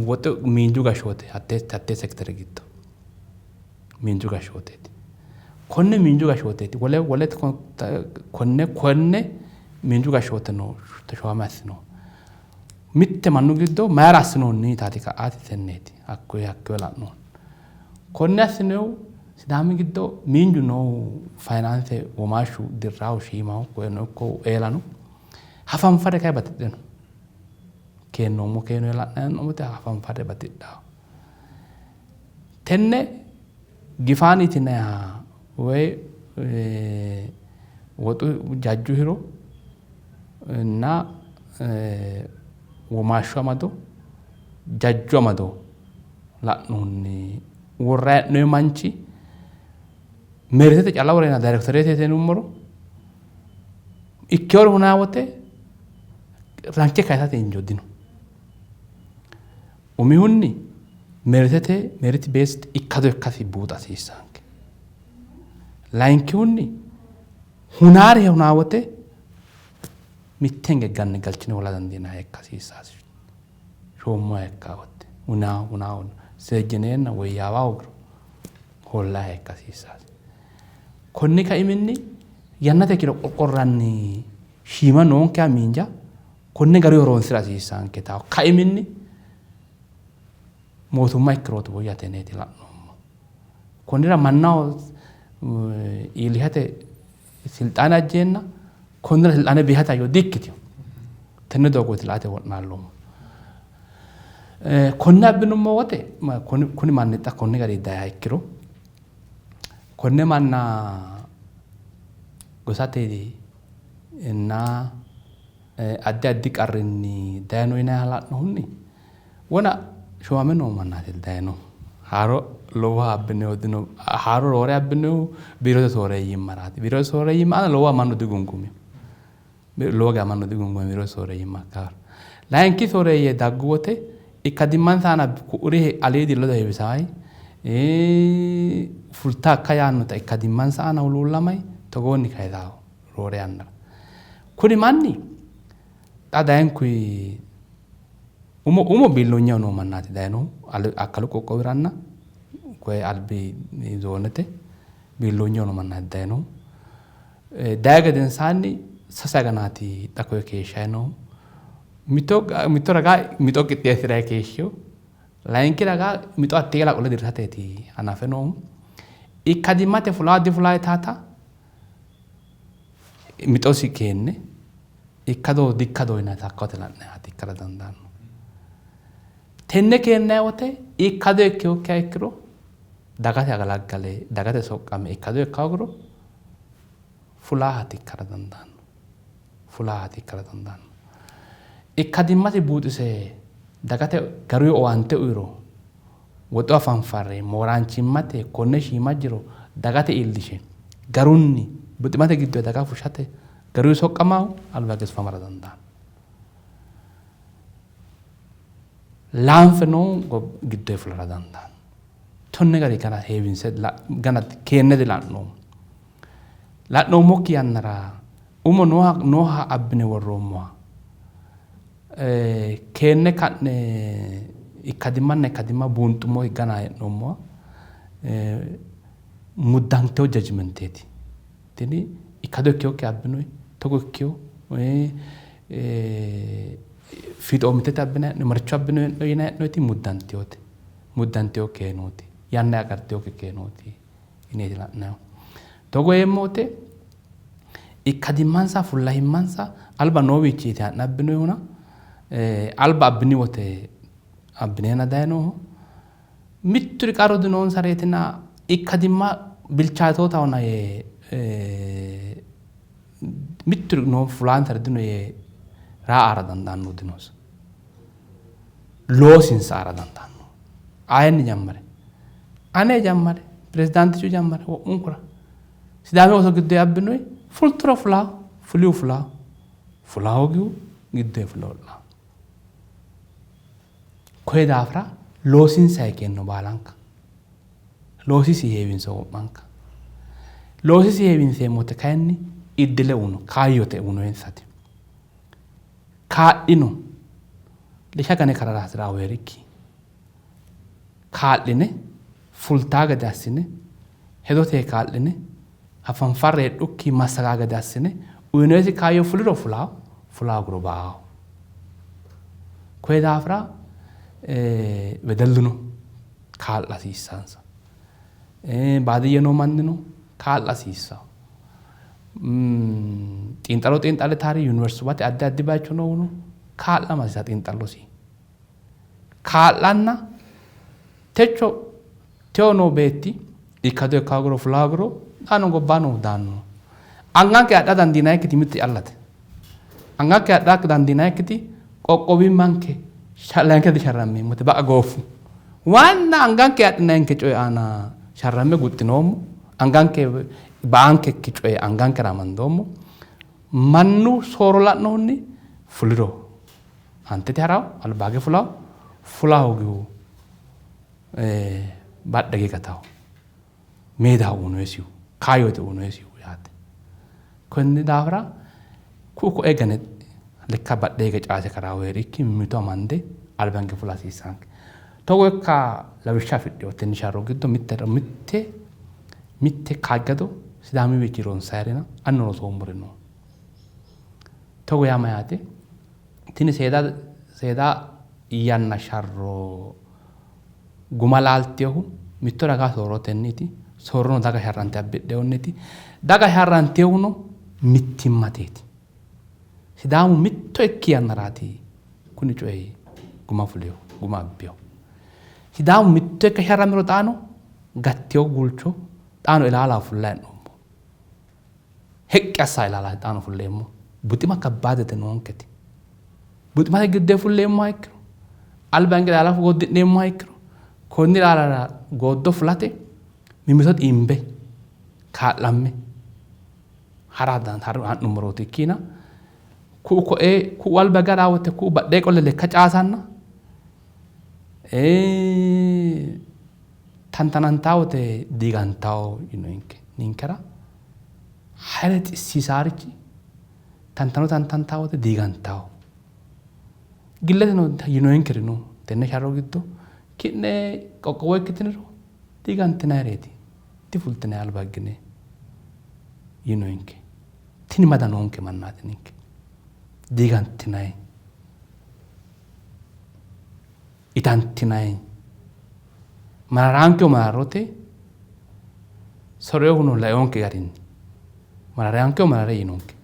woxu miinju gashshoote hattee sekitere giddo miinju gashshooteeti. Konne miinju gashshooteeti wole wole konne konne miinju gashshooteno teshoome assinohu. Mitte mannu giddo mayira assinoonni yitaati ka'aati tenneeti hakkoye hakkoye la'noonni. Konne assinohu Sidaami giddo miinju noohu fayinaanse womaashshu dirrahu shiimaho koyeno ikko eelano hafanfarre kayi batidhe no. Keennoommo keeno la'nanni woyte hafanfarre batidhaho. Tenne Gifaaniiti yinanniha woy woxu jajju hiro na womaashshu amado jajju amado la'nohunni worranni hee'noonni manchi mereetete calla woreenna dayrektoreetete yinummoro ikkewore hunaa wote ranke kayisate injo dino. Umihunni mereetete merit based ikkado ikkasi buuxa hasiissanke. Layinkihunni hunaare hunaa wote mitte hinge ganne galchine hoola dandiinanniha ikka hasiissaasi. Shoommoha ikka wote hunaa hunaa seejjineenna woyyaawa hoogiro hoollayiha ikka hasiissaasi. Konni kaiminni yannate kiiro qorqorranni shiima noonkeha miinja konne garinni horoonsira hasiissanketa kaiminni mootumma ikkirooti woyyate yineeti la'noommo. Konnira mannaho iillishate silxaane ajjeenna konnira silxaane beehate hayyo di''ikkitino. Tenne doogooti la''ate wo'naalloommo. Konne abbinummo wote kuni manni xa konni garinni dayiha ikkiro konne manna gosate inna addi addi qarrinni dayino yinanniha la'nohunni wona shoomame noo mannaati dayinohu. Haaro lowoha abbinohu dino. Haaro roore abbinohu biirote sooreeyyimmaraati. Biirote sooreeyyimma aana lowoha mannu digungumino. Lowo geya mannu digungumino biirote sooreeyyimma hakkawaro. Layinki sooreeyye daggu wote ikkadimmansa aana ku'uri aliidi ledo heewisamay Fulta hakka yaannota ikkadimmansa aana huluullamay togoonni kayisaaho roore yannara. Kuni manni xa dayinkuyi umo umo biilloonyaho noo mannaati dayinohu akkalu qoqqowiranna koye albi zoonete biilloonyaho noo mannaati dayinohu. Dayi gedensaanni sase aganaati xa koye keeshshayi noohu. Mito mitto ragaa mixo qixxeessi'rayi keeshshino. Layinki ragaa mixo hattee eela qole dirrisateeti hanafe noohu. Ikkadimmate fulaa difulaa yitaata mixosi keenne ikkado dikkado yinannita hakkawote la'nanniha ikkara dandaanno. Tenne keennanni wote ikkado ikkinokkiha ikkiro dagate agalaggale dagate soqqame ikkado ikka hoogiro fulaaha ikkara dandaanno. Fulaaha ikkara dandaanno. Ikkadimmasi buuxise dagate garuyi owaante uyiro woxu hafanfarre mooraanchimmate konne shiima jiro dagate iillishe garunni buximate giddo daga fushshate garuyi soqqamahu alba hige sufamara dandaanno. Laanfe noo giddoyi fulara dandaanno. Tonne gari gana heewinse gana keenne dila'noommo. La'noommokki yannara umo nooha nooha abbine worroommoha keenne ka'ne ikkadimmanna ikkadimma buunxummo gana hee'noommoha muddantino jajimenteeti. Tini ikkado ikkinokki abbinoyi togo ikkino fiixoomittete abbine hee'noyi maricho abbine hee'noyi yinayi hee'noyiti muddantinote. Muddantino keenooti. Yanna agartinokki keenooti yineeti la'nayihu. Togo yeemmo wote ikkadimmansa fullahimmansa alba noowiichiiti haa'ne abbinoyihuna alba abbini wote abbineenna dayinoho. Mitturi qarru dinoonsareetina ikkadimma bilchaatootahona yee mitturi noo fulaansari dino yee raa aara dandaannohu dinonsa. Loosinsa aara dandaanno. Ayenni jammare? Ane jammare, pirezidaantichu jammare, wo'munkura. Sidaami ooso giddoyi abbinoyi fulturo fulaa, fulihu fulaa, fula hoogihu giddoyi fule ho'laa. Koye daafira loosinsa egenno baalanka. Loosisi heewinso wo'manka. Loosisi heewinseemmote kayinni iddile uno, kaayyote unoyensati. Kaa'lino. Lisha gane karara hasi'raa hee'rikki. Kaa'line fultaa gede assine hedote kaa'line hafanfarre heedhukki massagaa gede assine uyinoyisi kaayyo fuliro fulaa, fula hoogiro baaho. Koye daafira wedelluno kaa'la hasiissansa. Baadiyye noo mannino kaa'la hasiissanno. Xiinxallo xiinxallitaari yuniversituwate addi addi bayicho noohuno kaa'lama hasiissanno xiinxallosi. Kaa'lanna techo teyo noo beetti ikkado ikka hoogiro fula hoogiro xaano gobbaa noohu daanno. Anganke adha dandiinannikkiti mitte callate. Anganke adha dandiinannikkiti qoqqowimmanke layinke disharrammeemmote baqa gooffu. Waanna anganke adhinanninke coyi aana sharramme guxxinoommo. Anganke baankekki coye angankera amandoommo. Mannu soorro la'nohunni fuliro antete harawo albaage fulawo fula hoogihu badhe hige gatawo. Meedaho uyinoyisihu kaayyote uyinoyisihu yaate. Konni daafira ku'u ko'ee gane lekka badhee hige caase karaawo hee'rikki mimmito amande albanke fula hasiissanke. Togo ikka lawishsha afidhino tenne sharro giddo mitte mitte mitte kaajjado Sidaamiwiichi ronsayirina anino rosoommori no. Togo yaa mayyaate? Tini seeda seeda yanna sharro guma laaltinohu mitto raga soorrotenniiti. Soorrono daga sharrante abbidhinohunniiti. Daga sharrantinohuno mittimmateeti. Sidaamu mitto ikki yannaraati kuni coyi guma fulinohu, guma abbinohu. Sidaamu mitto ikke sharramiro xaano gattino gulcho xaano ilaalaho fullayi hee'noommo. Heqqi assa ilaalaati xaano fulleemmo. Buxima kabbaadete noonketi. Buximate giddoyi fulleemmoha ikkiro, alba hinge ilaala gooddi'neemmoha ikkiro, konni ilaalara gooddo fulate mimmito xiimbe kaa'lamme hara ha'nummorooti ikkiina ku'u ko'ee ku'u alba hige haraa wote ku'u badhee qole lekka caasanna Tantanantaa wote diigantawo yinoyinke. Ninkera hayle xissiisaarichi tantano tantantaa wote diigantawo. Gilleteno yinoyinkeri no. Tenne sharro giddo ki'ne qoqqowo ikkitiniro diigantinayireeti, difultinayi alba higgine yinoyinke. Tini mada noonke mannaati ninke. Diigantinayi, itantinayi, mararaankeho mararrote so'rinohuno lainonke garinni mararaankeho marare yinonke.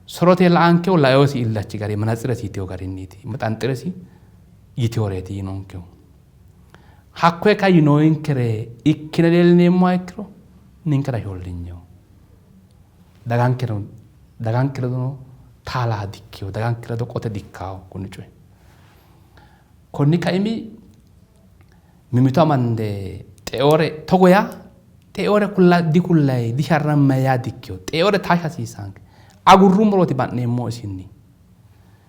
Sorote la''ankehu laeosi illachi gari manatsiresi yitino garinniiti, maxanxiresi yitinoreeti yinonkehu. Hakkoye kay yinooyinkere ikkine leellineemmoha ikkiro ninkera shollinyeho. Dagankeno daganke ledono taala dikkino, daganke ledo qote dikkawo kuni coyi. Konni kaimi mimito amande xeore togo yaa xeore kulla dikullayi disharrammayi yaa dikkino. Xeore taashsha hasiissanke. Agurrummorooti ba'neemmo isinni.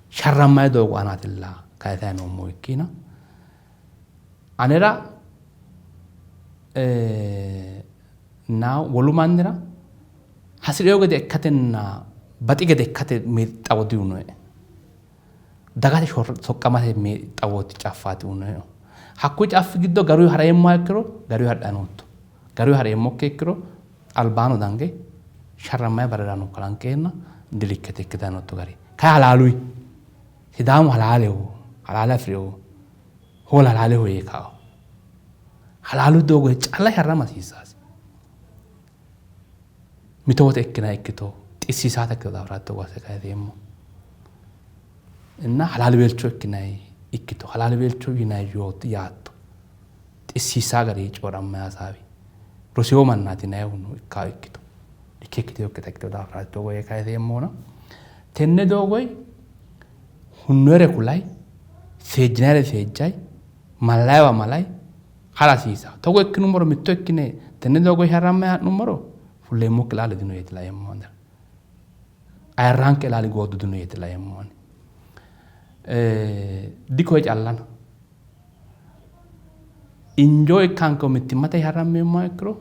Sharrammayi doogo aanaatilla kayisayi noommo ikkiina. Anera na wolu mannira hasi'rino gede ikkatenna baxi gede ikkate xawo diuyinoe. Dagate soqqamate xawooti caffaati uyinoehu. Hakkuyi caffi giddo garuyi hareemmoha ikkiro garuyi hadhayi nootto. Garuyi hareemmokki ikkiro albaano dange sharrammayi barerano kalanqeenna dilikkete ikkitayi nootto gari. Kayi halaaluyi Sidaamu halaaleho, halaale afi'rino, hoola halaaleho yee kao. Halaalu doogo calla sharrama hasiissaasi. Mito wote ikkinanni ikkito xissiisaata ikkito daafira togo asse kayiseemmo. Inna halaaliweelcho ikkinanni ikkito halaaliweelcho yinanni yaatto xissiisaa gari coyi'ramma hasaawi rosiyo mannaati yinannihuno ikkaa ikkito ikke ikkitinokkita ikkitino daafira togo yee kayiseemmona tenne doogoyi hunnoyere kulay seejjinayire seejjay mallayiwa malay ha'ra hasiisanno. Togo ikkinummoro mitto ikkine tenne doogo sharramme ha'nummoro fulleemmokki ilaali dino yeeti laeemmo anera. Ayirraanke ilaali gooddu dino yeeti laeemmo ani. Dikoye callana. Injoo ikkanke mittimmate sharrammeemmoha ikkiro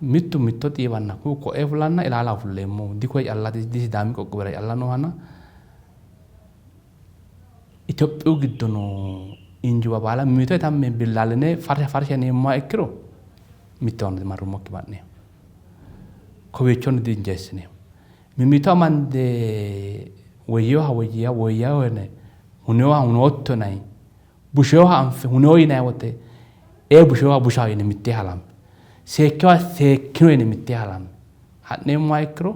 mittu mitto xiiwanna ku'u ko'ee fulanna ilaalaho fulleemmo. Dikoye calla di Sidaami qoqqowira calla noohana Itophiyu giddo noo injuwa baala mimmito itamme billaalline farsha farsha yineemmoha ikkiro mittowano dimarrummokki ba'neemmo. Kowiichonni diinjeessineemmo. Mimmito amande woyyeewoha woyyeewa woyyeewo yine hunewoha hunootto yinanni bushewoha anfe hunewo yinanni wote ee bushewoha bushaho yine mittee halamme seekkewoha seekkino yine mittee halamme ha'neemmoha ikkiro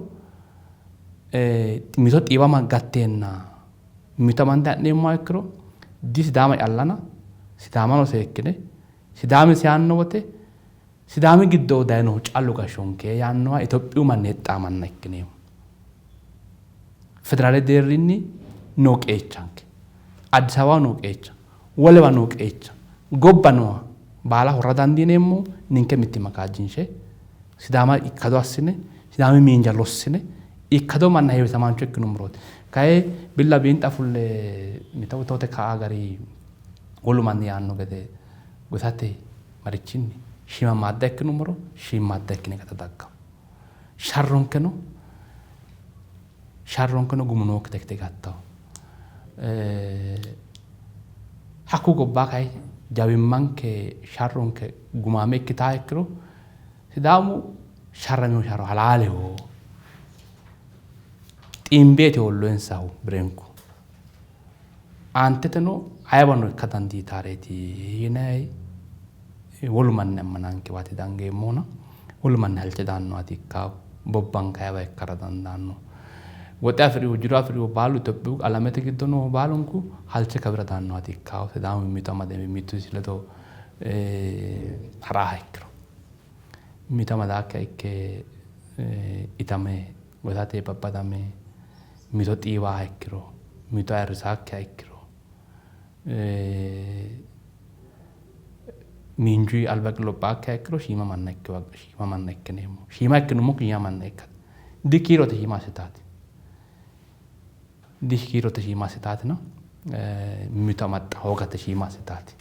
mito xiiwama gatteenna mito amande ha'neemmoha ikkiro di Sidaama callana Sidaamano seekkine Sidaami seyaanno wote Sidaami giddo dayinohu callu gashshonke yaannoha Itophiyu manni hexxaa manna ikkineemmo. Federaale deerrinni noo qeechanke, Addis Ababaho noo qeecha, wolewa noo qeecha, gobba nooha baala horra dandiineemmohu ninke mittimma kaajjinshe Sidaama ikkado assine, Sidaami miinja lossine, ikkado manna heewisamaancho ikkinummorooti. Kayi billa biinxa fulle mito mitote ka'a gari wolu manni yaanno gede gosate marichinni shiimamaadda ikkinummoro shiimmaadda ikkine gata dagganno. Sharronkeno sharronkeno gumu nookkita ikkite gattanno. Hakku gobba kayi jawimmanke sharronke gumaame ikkitaa ikkiro Sidaamu sharramino sharro halaaleho. Xiimbeeti hoolloyinsahu birenku. Aanteteno ayewano ikka dandiitaareeti yinayi wolu manni ammanankewaati dangeemmohuna wolu manni halche daannowaati ikkaahu bobbanke ayewa ikkara dandaanno. Woxe afi'rihu jiro afi'rihu baalu Itophiyu alamete giddo noohu baalunku halche kawira daannowaati ikkaahu Sidaamu mimmito amade mimmitisi ledo ha'raaha ikkiro mimmito amadaakkiha ikke itame gosate babbadame mito xiiwaaha ikkiro mito ayirrisaakkiha ikkiro miinjuyi alba lophaakkiha ikkiro shiima manna ikkiwa shiima manna ikkineemmo. Shiima ikkinummokki shiima manna ikkate. Dikiirote shiima assitaati. Dikiirote shiima assitaatina mito amaxxa hoogate shiima assitaati.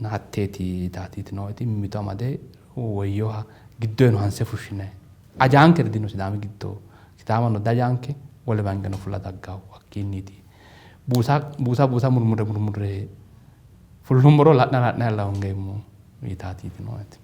Hatteeti yitaatiiti nooeti mimmito amade woyyoha giddoyino hanse fushshine ajaankeri dino Sidaami giddo Sidaamano dajaanke wole bangeno fula daggahu hakkiinniiti. Buusa buusa buusa murmurre murmurre fullummoro la'na la'na hongeemmo yitaatiiti nooeti.